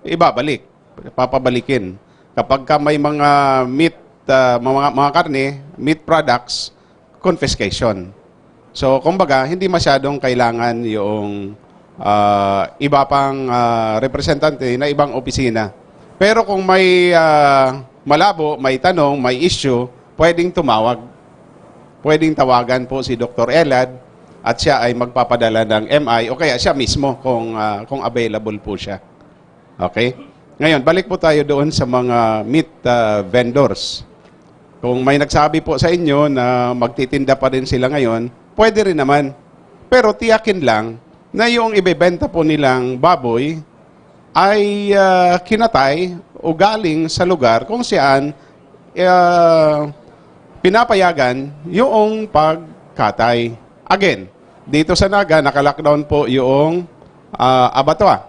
ibabalik, papabalikin. Kapag ka may mga meat, ah, mga, mga karne, meat products, confiscation. So, kumbaga, hindi masyadong kailangan yung ah, iba pang ah, representante na ibang opisina. Pero kung may ah, malabo, may tanong, may issue, pwedeng tumawag. Pwedeng tawagan po si Doktor Elad at siya ay magpapadala ng M I o kaya siya mismo kung ah, kung available po siya. Okay? Ngayon, balik po tayo doon sa mga meat ah, vendors. Kung may nagsabi po sa inyo na magtitinda pa rin sila ngayon, pwede rin naman. Pero tiyakin lang na yung ibebenta po nilang baboy ay ah, kinatay o galing sa lugar kung saan ah, pinapayagan yung pagkatay. Again, dito sa Naga, naka-lockdown po yung ah, abattoir.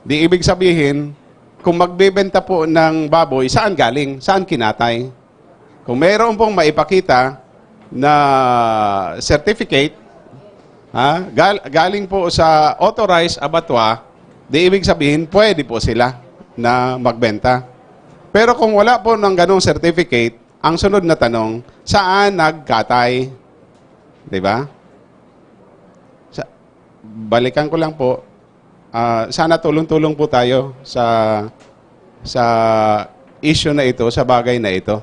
Di ibig sabihin, kung magbebenta po ng baboy, saan galing? Saan kinatay? Kung mayroon pong maipakita na certificate, ha, gal- galing po sa authorized abattoir, di ibig sabihin, pwede po sila na magbenta. Pero kung wala po ng ganong certificate, ang sunod na tanong, saan nagkatay? Di ba? Sa, balikan ko lang po, ah, sana tulong-tulong po tayo sa sa issue na ito, sa bagay na ito.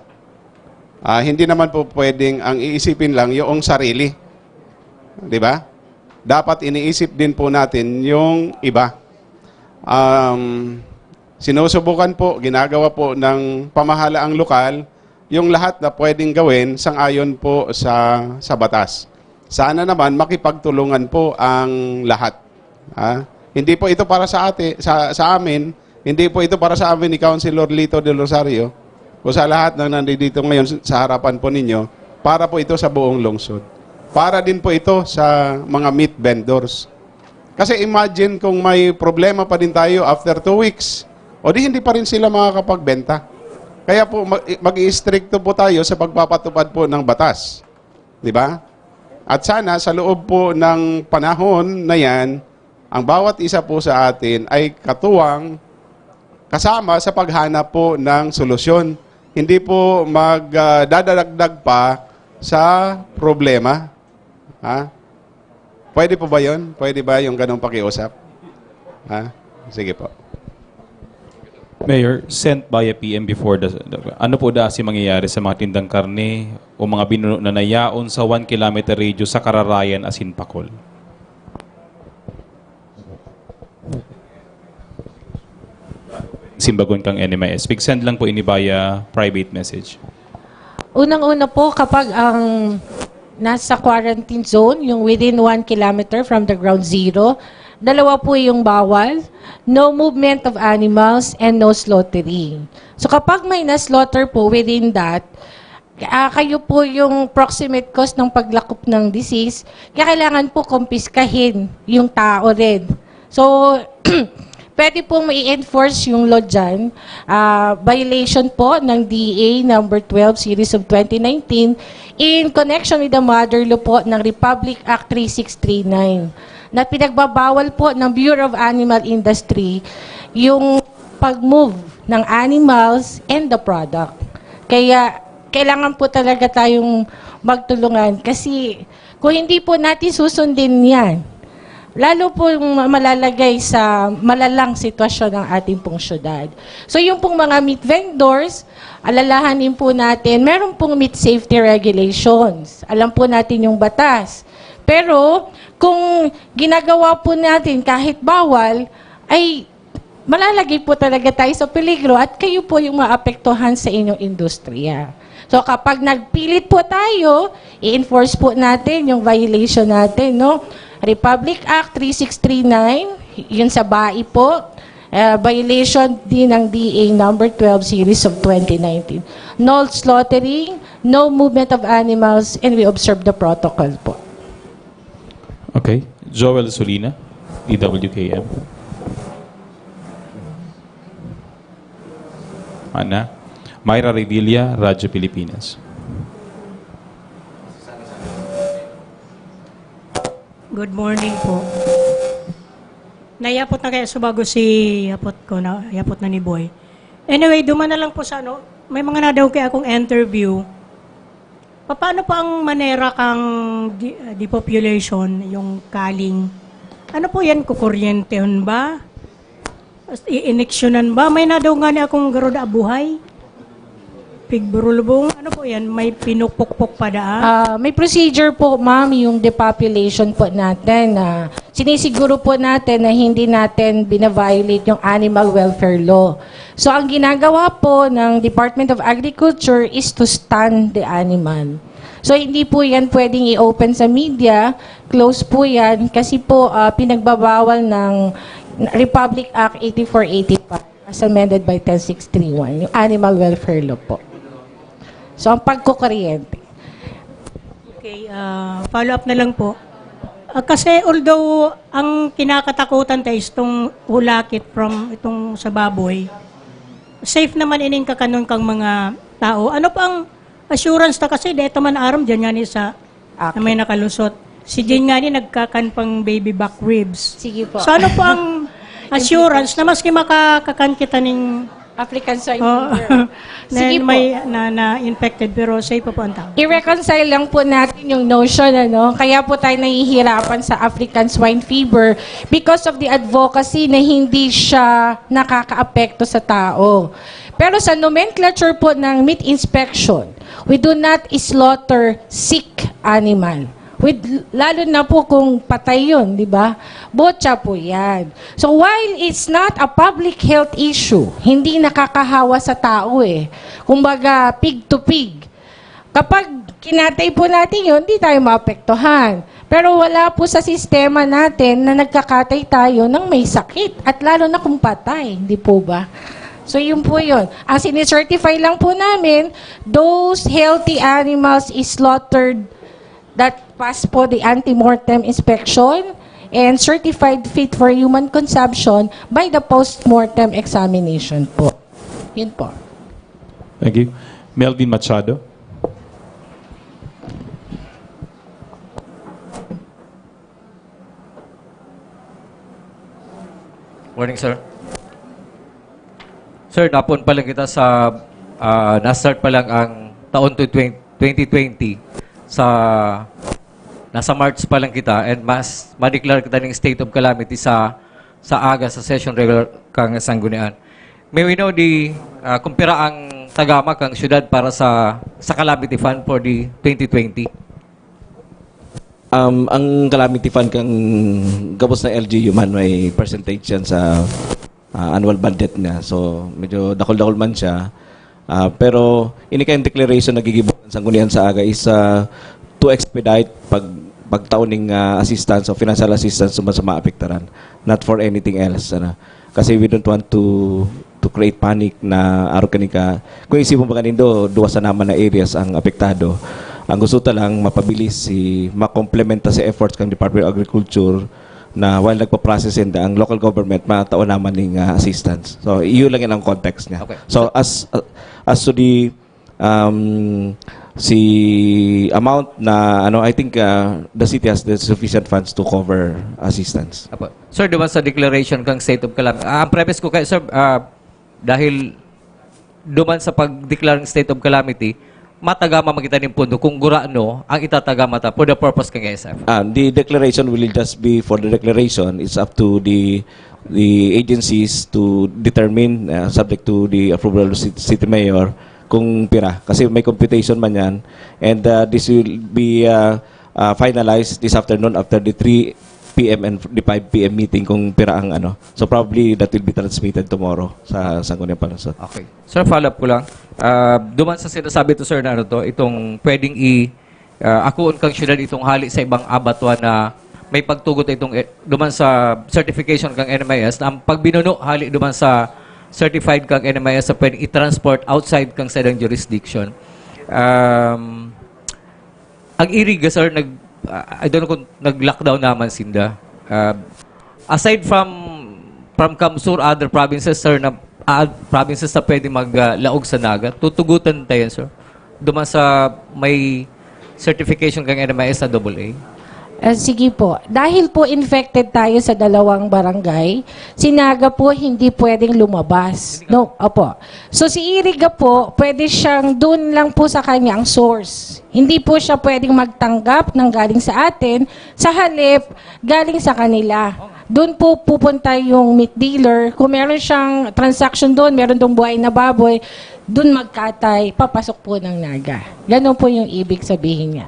Ah, hindi naman po pwedeng ang iisipin lang yung sarili. Di ba? Dapat iniisip din po natin yung iba. Um, sinusubukan po, ginagawa po ng pamahalaang lokal yung lahat na pwedeng gawin sang-ayon po sa, sa batas. Sana naman makipagtulungan po ang lahat. Ha? Hindi po ito para sa ati, sa, sa amin, hindi po ito para sa amin ni Councilor Lito del Rosario o sa lahat ng nandito ngayon sa harapan po ninyo, para po ito sa buong lungsod. Para din po ito sa mga meat vendors. Kasi imagine kung may problema pa din tayo after two weeks, o di hindi pa rin sila makakapagbenta. Kaya po mag- mag-iistrikto po tayo sa pagpapatupad po ng batas. Di ba? At sana sa loob po ng panahon na yan, ang bawat isa po sa atin ay katuwang kasama sa paghanap po ng solusyon. Hindi po magdadagdag pa sa problema. Ha? Pwede po ba yun? Pwede ba yung ganong pakiusap? Ha? Sige po. Mayor, sent via P M before the, the- ano po da si mangyayari sa mga tindang karne o mga binuno na nayaon sa one kilometer radius sa Kararayan asin Pakol? Simbagon kang N M I S. Pig-send lang po ini via private message. Unang-una po, kapag ang nasa quarantine zone, yung within one kilometer from the ground zero, dalawa po yung bawal, no movement of animals and no slaughtering. So kapag may na-slaughter po within that, ah, kayo po yung proximate cause ng paglakop ng disease, kaya kailangan po kumpiskahin yung tao rin. So, pwede pong ma-enforce yung law dyan. Ah, violation po ng D A number twelve series of twenty nineteen in connection with the mother law po ng Republic Act three six three nine na pinagbabawal po ng Bureau of Animal Industry yung pag-move ng animals and the product. Kaya kailangan po talaga tayong magtulungan kasi kung hindi po natin susundin yan, lalo pong malalagay sa malalang sitwasyon ang ating pong syudad. So yung pong mga meat vendors, alalahanin po natin, meron pong meat safety regulations. Alam po natin yung batas. Pero kung ginagawa po natin kahit bawal, ay malalagay po talaga tayo sa peligro at kayo po yung maapektuhan sa inyong industriya. So kapag nagpilit po tayo, i-enforce po natin yung violation natin, no? Republic Act three six three nine, yun sa bai po, uh, violation din ng D A number twelve series of twenty nineteen. No slaughtering, no movement of animals, and we observe the protocol po. Okay. Joel Solina, D W K M. Ana. Myra Revilla, Radyo Pilipinas. Good morning po. Nayapot na kaya subago si yapot ko na yapot na ni Boy. Anyway, duman na lang po sa ano, may mga nadaw kaya akong interview. Paano po ang manera kang de- depopulation, yung culling? Ano po yan, kukuryentehon ba? Iiniksyonan ba? May nadaw nga ni akong garod abuhay. Pigburulbong. Ano po yan? May pinukpukpok pa daan? Ah, may procedure po, ma'am, yung depopulation po natin. Ah, sinisiguro po natin na hindi natin binaviolate yung animal welfare law. So, ang ginagawa po ng Department of Agriculture is to stun the animal. So, hindi po yan pwedeng i-open sa media. Close po yan kasi po ah, pinagbabawal ng Republic Act eighty-four eighty-five as amended by ten six three one, yung animal welfare law po. So, ang pagkukuryente. Okay, ah, follow up na lang po. Ah, kasi although ang kinakatakutan tayo is itong hulakit from itong sa baboy, safe naman ining kakanon kang mga tao. Ano po ang assurance ta kasi dito man aram dyan nga ni sa Okay. na may nakalusot. Si Jane nga ni nagkakan pang baby back ribs. Sige po. So ano po ang assurance na maski makakakan kita ning African swine oh, fever. na Sige po. may na, na infected pero safe pa po ang tao. I-reconcile lang po natin yung notion, ano? Kaya po tayo nahihirapan sa African swine fever because of the advocacy na hindi siya nakakaapekto sa tao. Pero sa nomenclature po ng meat inspection, we do not slaughter sick animal. With, lalo na po kung patay yun, di ba? Botya po yan. So while it's not a public health issue, hindi nakakahawa sa tao eh. Kumbaga, pig to pig. Kapag kinatay po natin yun, hindi tayo maapektuhan. Pero wala po sa sistema natin na nagkakatay tayo ng may sakit at lalo na kung patay, hindi po ba? So yun po yun. Ang sinicertify lang po namin, those healthy animals is slaughtered that pass po the anti-mortem inspection and certified fit for human consumption by the post-mortem examination po. Yun po. Thank you. Melvin Machado. Morning, sir. Sir, napon pa lang kita sa, ah, na-start pa lang ang taon to twenty, twenty twenty sa, nasa March pa lang kita and mas ma-declare kita ng state of calamity sa, sa aga sa session regular kang Sanggunian. May we know di, ah, kung pira ang tagama kang syudad para sa, sa calamity fund for the twenty twenty? Um, ang calamity fund kang gabos na L G U man, may percentage yan sa ah, annual budget niya. So, medyo dakol-dakol man siya. Ah, pero ini kayong declaration na gigibo ng Sanggunian sa aga is ah, to expedite pag pagtao ning ah, assistance o financial assistance sa mga maapektaran, not for anything else. Ano? Kasi we don't want to to create panic na arog kani ka. Kung isipon pa kanindo, duwa sa naman na areas ang apektado. Ang gusto ta lang, mapabilis si, makomplementa sa efforts kang Department of Agriculture na while nagpa-process and ang local government, matao naman ning ah, assistance. So, iyon lang yan ang context niya. Okay. So, as uh, as to the um, si amount na ano, I think uh, the city has the sufficient funds to cover assistance. Apo. Sir, duman sa declaration kang state of calamity. Ah, ang premise ko kay sir, ah, dahil duman sa pag-declare ng state of calamity, matagama man kita ning pondo kung gurano ang itatagama ta for the purpose kang S F. Ah, the declaration will just be for the declaration. It's up to the the agencies to determine, uh, subject to the approval of the city, city mayor, kung pira. Kasi may computation man yan. And uh, this will be uh, ah, finalize this afternoon after the three p m and the five p m meeting kung pira ang ano. So probably that will be transmitted tomorrow sa Sangguniang Panlungsod. Okay. Sir, follow-up ko lang. Ah, duman sa sinasabi to, sir, na ano to, itong pwedeng i ah, akoon kang syudad itong hali sa ibang abatwa na may pagtugot itong eh, duman sa certification kang N M I S na ang pagbinuno hali duman sa certified kang N M I S sa pwedeng i-transport outside kang sadang jurisdiction. Um, ang Iriga, sir, nag, ah, I don't know kung nag-lockdown naman sinda. Ah, aside from from CamSur, other provinces, sir, na ah, provinces na pwede maglaog sa Naga, tutugutan tayo, sir. Duman sa may certification kang N M I S na double A. Ah, sige po. Dahil po infected tayo sa dalawang barangay, si Naga po hindi pwedeng lumabas. No, opo. So si Iriga po, pwede siyang doon lang po sa kanya ang source. Hindi po siya pwedeng magtanggap ng galing sa atin, sa halip, galing sa kanila. Doon po pupunta yung meat dealer. Kung meron siyang transaction doon, meron doon buhay na baboy, doon magkatay, papasok po ng Naga. Ganun po yung ibig sabihin niya.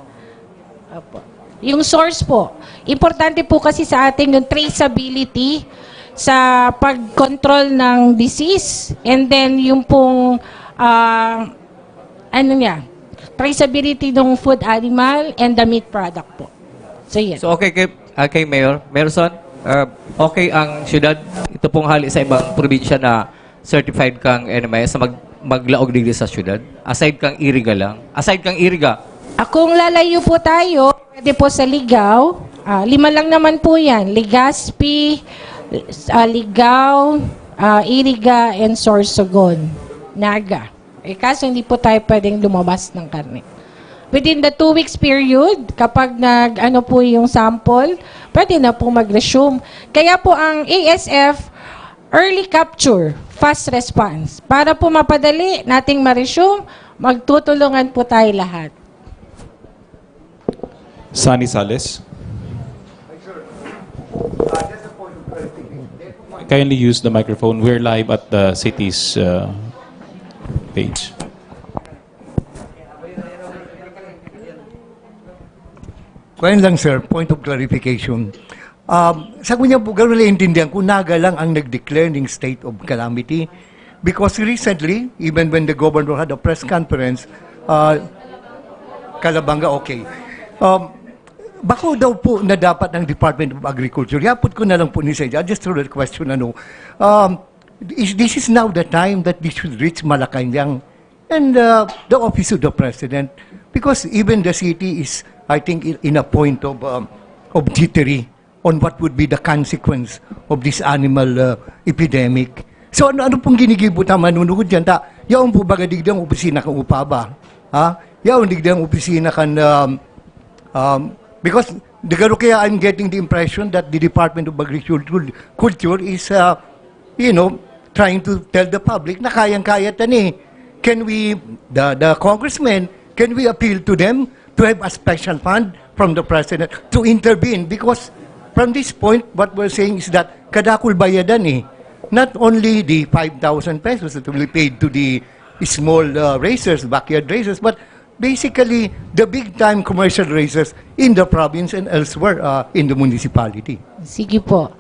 Opo. Yung source po, importante po kasi sa atin yung traceability sa pag-control ng disease, and then yung pong ah, ano niya, traceability ng food animal and the meat product po. So yun. So okay kay, ah, kay Mayor, Mayorson, ah, okay ang syudad, ito pong hali sa ibang probinsya na certified kang N M I S na mag, maglaog digdi sa syudad? Aside kang Iriga lang? Aside kang Iriga? Ah, kung lalayo po tayo, pwede po sa Ligao. Ah, lima lang naman po yan. Legazpi, ah, Ligao, ah, Iriga, and Sorsogon. Naga. Eh, kaso hindi po tayo pwedeng lumabas ng karne. Within the two weeks period, kapag nag, ano po yung sample, pwede na po mag-resume. Kaya po ang A S F, early capture, fast response. Para po mapadali nating ma-resume, magtutulungan po tayo lahat. Sunny Sales. Kindly use the microphone. We're live at the city's uh, page. Kuwan lang, sir, point of clarification. Um, sa kunya po, gano'n naiintindihan ko, Naga lang ang nag-declare ng state of calamity. Because recently, even when the governor had a press conference, uh, Calabanga, okay. Um, bako daw po na dapat ng Department of Agriculture. Yapot ko na lang po ni Senja. Just throw the question, ano. Um, is, this is now the time that this should reach Malacanang and uh, the office of the president. Because even the city is, I think, in a point of, um, of jittery on what would be the consequence of this animal uh, epidemic. So ano, ano pong ginigibo ta manunugod dyan? Ta, yaon po baga digdi ang opisina kan UPABA? Ha? Yaon digdi ang opisina kan... Um, um, because the garo kaya I'm getting the impression that the Department of Agriculture Culture is, uh, you know, trying to tell the public na kayang-kaya ta ni. Can we, the, the congressmen, can we appeal to them to have a special fund from the president to intervene? Because from this point, what we're saying is that kadakul bayadan eh. Not only the five thousand pesos that will be paid to the small uh, raisers, backyard raisers, but basically the big time commercial raisers in the province and elsewhere uh, in the municipality. Sige po.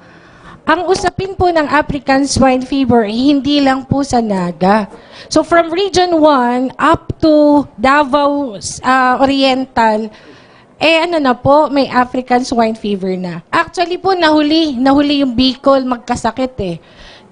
Ang usapin po ng African Swine Fever, hindi lang po sa Naga. So from Region one up to Davao uh, Oriental, eh ano na po, may African Swine Fever na. Actually po, nahuli, nahuli yung Bicol magkasakit eh.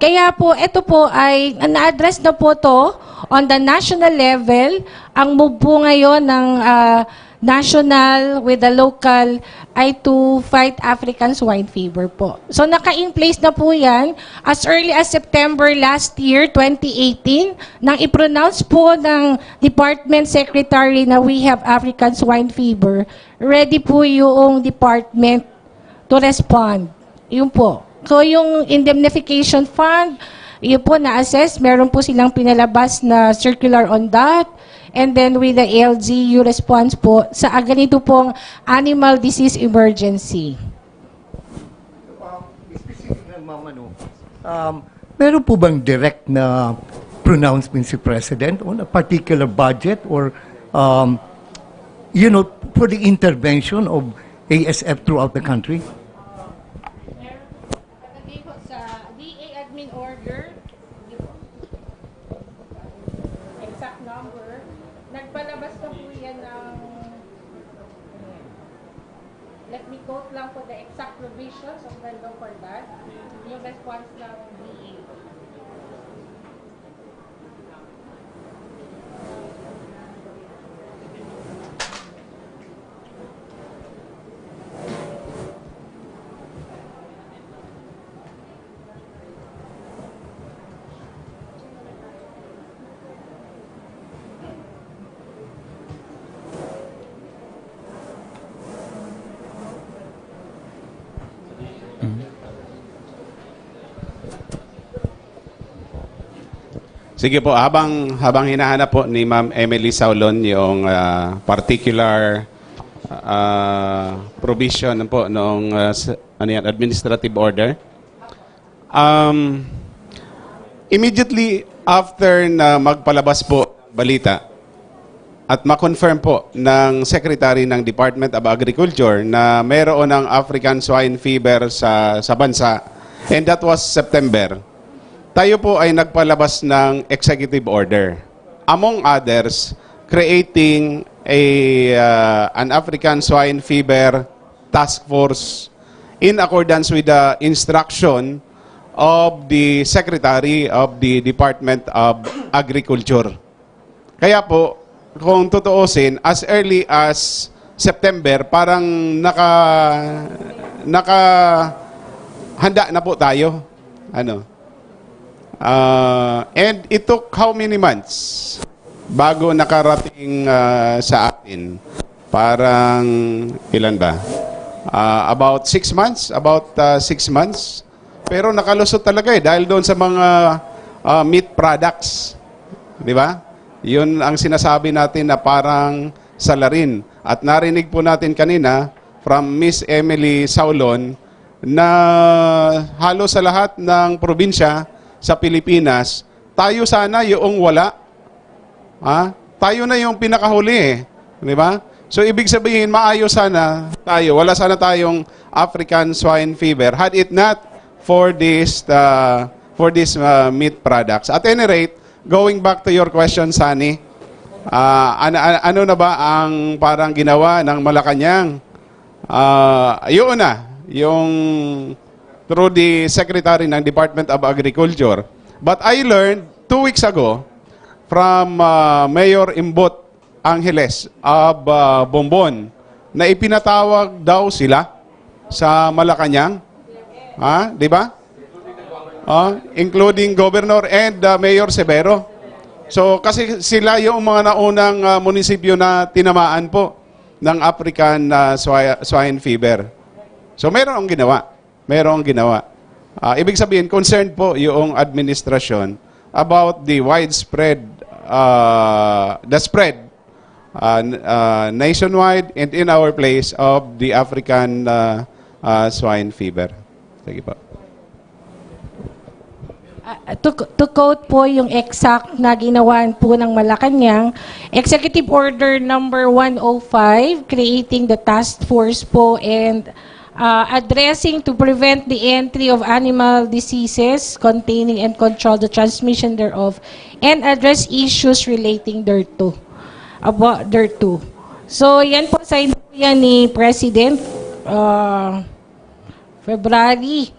Kaya po, ito po ay na-address na po to on the national level. Ang move po ngayon ng uh, national with the local ay to fight African Swine Fever po. So naka-in place na po yan as early as September last year, twenty eighteen, nang i-pronounce po ng department secretary na we have African Swine Fever, ready po yung department to respond. Yun po. So yung indemnification fund, yun po na-assess, meron po silang pinalabas na circular on that. And then with the A L G U response po sa ganito pong animal disease emergency. Specific na, ma'am, ano, um, meron po bang direct na pronouncement si President on a particular budget or um, you know, for the intervention of A S F throughout the country? Nakalagay po sa D A admin order. Exact number. Nagpalabas na po yan ng... Let me quote lang po the exact provisions of the law for that. Yung response ng D A. Sige po, habang habang hinahanap po ni Ma'am Emily Saulon yung ah, particular ah, provision po nung ah, s- ano yan, administrative order. Um, immediately after na magpalabas po balita at ma-confirm po ng Secretary ng Department of Agriculture na meron ng African Swine Fever sa, sa bansa, and that was September, tayo po ay nagpalabas ng executive order. Among others, creating a, uh, an African Swine Fever Task Force in accordance with the instruction of the Secretary of the Department of Agriculture. Kaya po, kung tutuusin, as early as September, parang naka, naka, handa na po tayo. Ano? Ah, and it took how many months bago nakarating ah, sa atin? Parang ilan ba? Ah, about six months? About ah, six months? Pero nakalusot talaga eh dahil doon sa mga ah, meat products. Di ba? Yun ang sinasabi natin na parang salarin. At narinig po natin kanina from Miss Emily Saulon na halos sa lahat ng probinsya sa Pilipinas, tayo sana yung wala. Ha? Tayo na yung pinakahuli eh. Di ba? So ibig sabihin, maayos sana tayo. Wala sana tayong African swine fever had it not for this uh, for this uh, meat products. At any rate, going back to your question, Sunny, uh, ano, ano na ba ang parang ginawa ng Malacanang? Uh, yun na, yung through the Secretary ng Department of Agriculture. But I learned two weeks ago from uh, Mayor Imbot Angeles of uh, Bombon na ipinatawag daw sila sa Malacanang. Ha? Di ba? Ah, including Governor and uh, Mayor Severo. So, kasi sila yung mga naunang uh, munisipyo na tinamaan po ng African uh, swi- swine fever. So, meron ang ginawa. Meron ang ginawa. Ah, ibig sabihin, concerned po yung administrasyon about the widespread, uh, the spread uh, n- uh, nationwide and in our place of the African uh, uh, swine fever. Sige po. Ah, to, to quote po yung exact na ginawa po ng Malacanang, Executive Order number one oh five, creating the task force po and uh, addressing to prevent the entry of animal diseases containing and control the transmission thereof and address issues relating thereto. About thereto. So, yan po sa yan ni President uh, February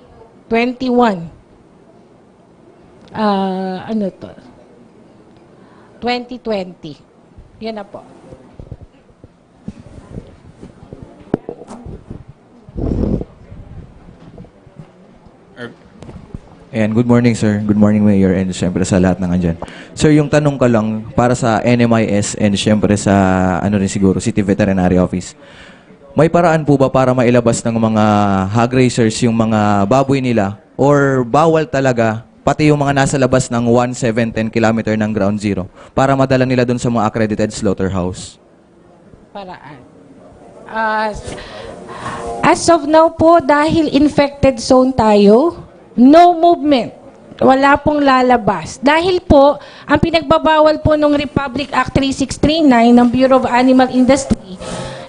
twenty-one. Ah, ano to? Twenty twenty. Yan na po. Ayan, good morning, sir. Good morning, Mayor, and syempre sa lahat ng andyan. Sir, yung tanong ko lang para sa N M I S and syempre sa, ano rin siguro, City Veterinary Office. May paraan po ba para mailabas ng mga hog raisers yung mga baboy nila? Or bawal talaga, pati yung mga nasa labas ng one, seven, ten kilometer ng ground zero para madala nila dun sa mga accredited slaughterhouse? Paraan. Ah, as of now po, dahil infected zone tayo, no movement. Wala pong lalabas. Dahil po, ang pinagbabawal po ng Republic Act three six three nine ng Bureau of Animal Industry,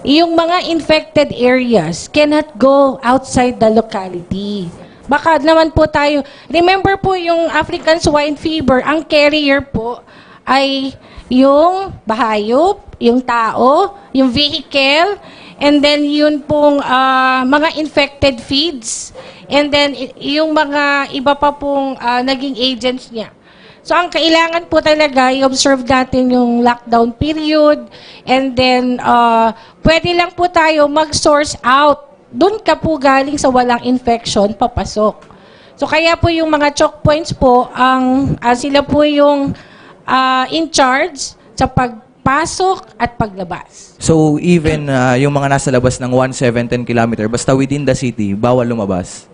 yung mga infected areas cannot go outside the locality. Baka naman po tayo, remember po yung African swine fever, ang carrier po ay yung bahayop, yung tao, yung vehicle, and then yun pong ah, mga infected feeds, and then i- yung mga iba pa pong ah, naging agents niya. So ang kailangan po talaga, i-observe natin yung lockdown period, and then ah, pwede lang po tayo mag-source out. Doon ka po galing sa walang infection, papasok. So kaya po yung mga choke points po, ang ah, sila po yung ah, in charge sa pagpasok at paglabas. So even ah, yung mga nasa labas ng one, seven, ten kilometer, basta within the city, bawal lumabas.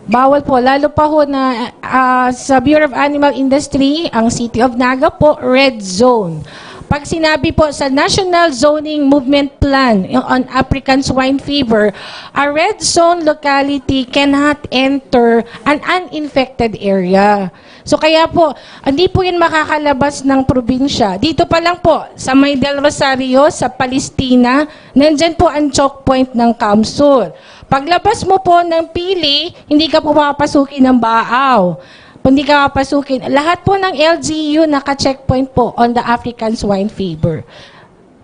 Bawal po, lalo pa ho na ah, sa Bureau of Animal Industry, ang City of Naga po, red zone. Pag sinabi po sa National Zoning Movement Plan on African Swine Fever, a red zone locality cannot enter an uninfected area. So kaya po, hindi po yan makakalabas ng probinsya. Dito pa lang po, sa may Del Rosario, sa Palestina, nandyan po ang choke point ng CamSur. Paglabas mo po ng Pili, hindi ka po papasukin ng Baao. Hindi ka papasukin. Lahat po ng L G U naka-checkpoint po on the African swine fever.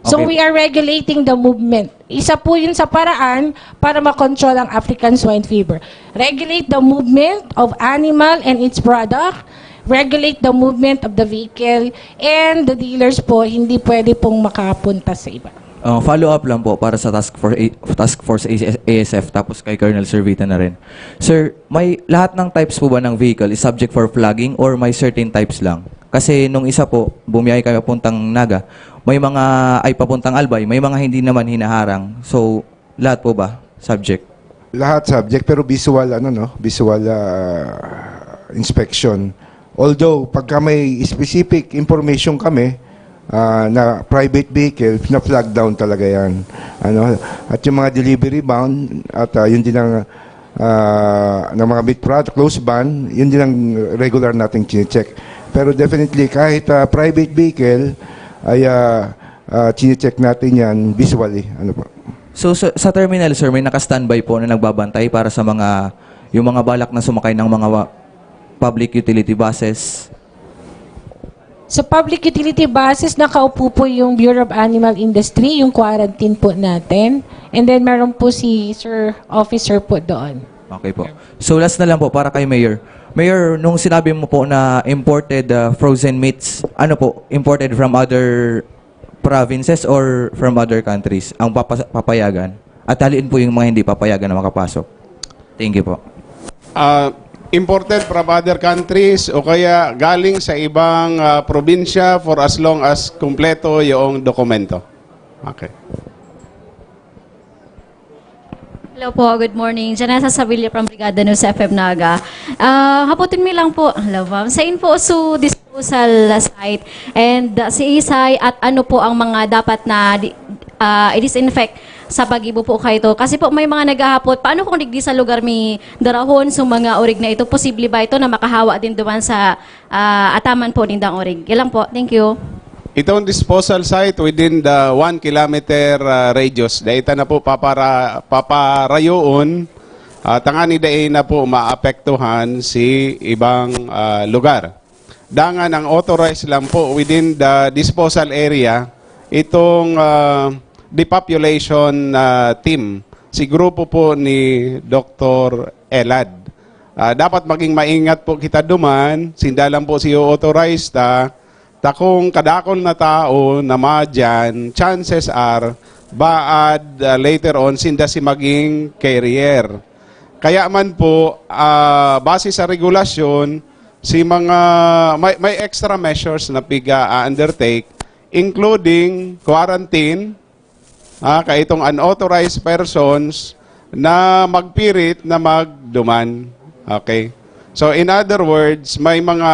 So Okay. We are regulating the movement. Isa po yun sa paraan para makontrol ang African swine fever. Regulate the movement of animal and its product. Regulate the movement of the vehicle. And the dealers po, hindi pwede pong makapunta sa iba. Uh, follow up lang po para sa task force, task force A S F, tapos kay Colonel Servita na rin. Sir, may lahat ng types po ba ng vehicle is subject for flagging or may certain types lang? Kasi nung isa po, bumiyahe kami papuntang Naga, may mga ay papuntang Albay, may mga hindi naman hinaharang. So, lahat po ba subject? Lahat subject, pero visual, ano, no? Visual ah, inspection. Although, pagka may specific information kami ah, na private vehicle, na-flag down talaga yan. Ano? At yung mga delivery van, at ah, yun din ang ah, ng mga meat product, close van, yun din ang regular nating chinecheck. Pero definitely, kahit ah, private vehicle, ay ah, ah, chinecheck natin yan visually. Ano po? So sa, sa terminal, sir, may naka-standby po na nagbabantay para sa mga yung mga balak na sumakay ng mga wa- public utility buses. Sa public utility buses, nakaupo po yung Bureau of Animal Industry, yung quarantine po natin. And then meron po si Sir Officer po doon. Okay po. So last na lang po para kay Mayor. Mayor, nung sinabi mo po na imported uh, frozen meats, ano po, imported from other provinces or from other countries ang papas- papayagan? At haliin po yung mga hindi papayagan na makapasok. Thank you po. Ah, imported from other countries o kaya galing sa ibang ah, probinsya for as long as kumpleto yung dokumento. Okay. Hello po, good morning. Janessa Savilla from Brigada News F M Naga. Ah, hapotin mi lang po, hello ma'am. Sa info su disposal site and uh, si isay at ano po ang mga dapat na di- ah, i-disinfect sa pag-ibo po kayo to. Kasi po may mga naghahapot, paano kung digdi sa lugar may darahon sa mga orig na ito? Posible ba ito na makahawa din duman sa ah, ataman po nindang orig? Ilang po. Thank you. Itong disposal site within the one kilometer uh, radius, dahil na po papara, paparayoon, uh, tangani dai na po maapektuhan si ibang uh, lugar. Dangan ang authorized lang po within the disposal area, itong uh, depopulation uh, team, si grupo po ni Doktor Elad. Ah, dapat maging maingat po kita duman, sinda lang po si authorize ta, ta kung kadakol na tao na madyan, chances are, baad ah, later on, sinda si maging carrier. Kaya man po, ah, base sa regulasyon, si mga may, may extra measures na piga-undertake, including quarantine, ah, kaitong unauthorized persons na magpirit na magduman. Okay? So in other words, may mga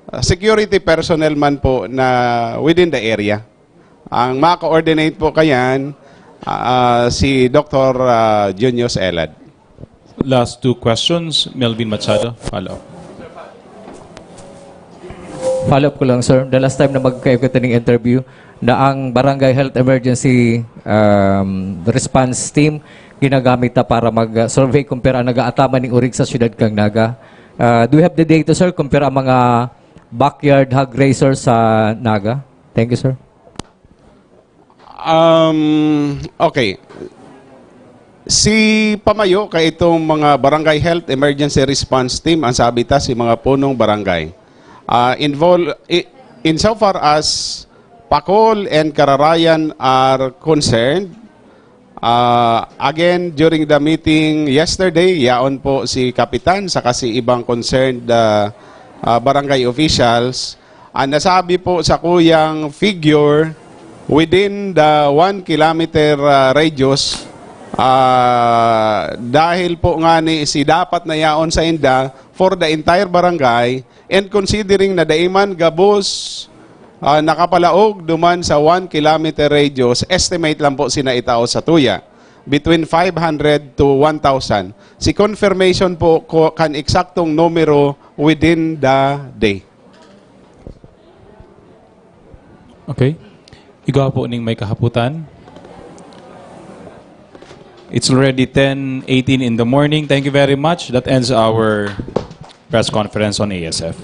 ah, security personnel man po na within the area. Ang ma-coordinate po kayan, ah, si Doktor ah, Junius Elad. Last two questions, Melvin Machado, follow. Follow up ko lang, sir. The last time na magkayo kita ng interview, na ang Barangay Health Emergency um, Response Team ginagamit na para mag-survey kung pera ang nag-aataman ng urig sa siyudad kang Naga. Uh, do you have the data, sir, kung pera ang mga backyard hog raisers sa Naga? Thank you, sir. Um, okay. Si pamayo kay itong mga Barangay Health Emergency Response Team, ang sabi ta, si mga punong barangay. Uh, invol- i- insofar as Pacol and Cararayan are concerned, uh, again, during the meeting yesterday, yaon po si Kapitan saka si ibang concerned uh, uh, barangay officials. Ang nasabi po sa kuyang figure, within the one kilometer uh, radius, uh, dahil po nga ni si dapat na yaon sa inda for the entire barangay, and considering na daiman gabos uh, nakapalaog duman sa one kilometer radius, estimate lang po sina itao sa tuya, between five hundred to one thousand. Si confirmation po ko kan eksaktong numero within the day. Okay. Igwa po ning may kahaputan. It's already ten eighteen in the morning. Thank you very much. That ends our press conference on A S F.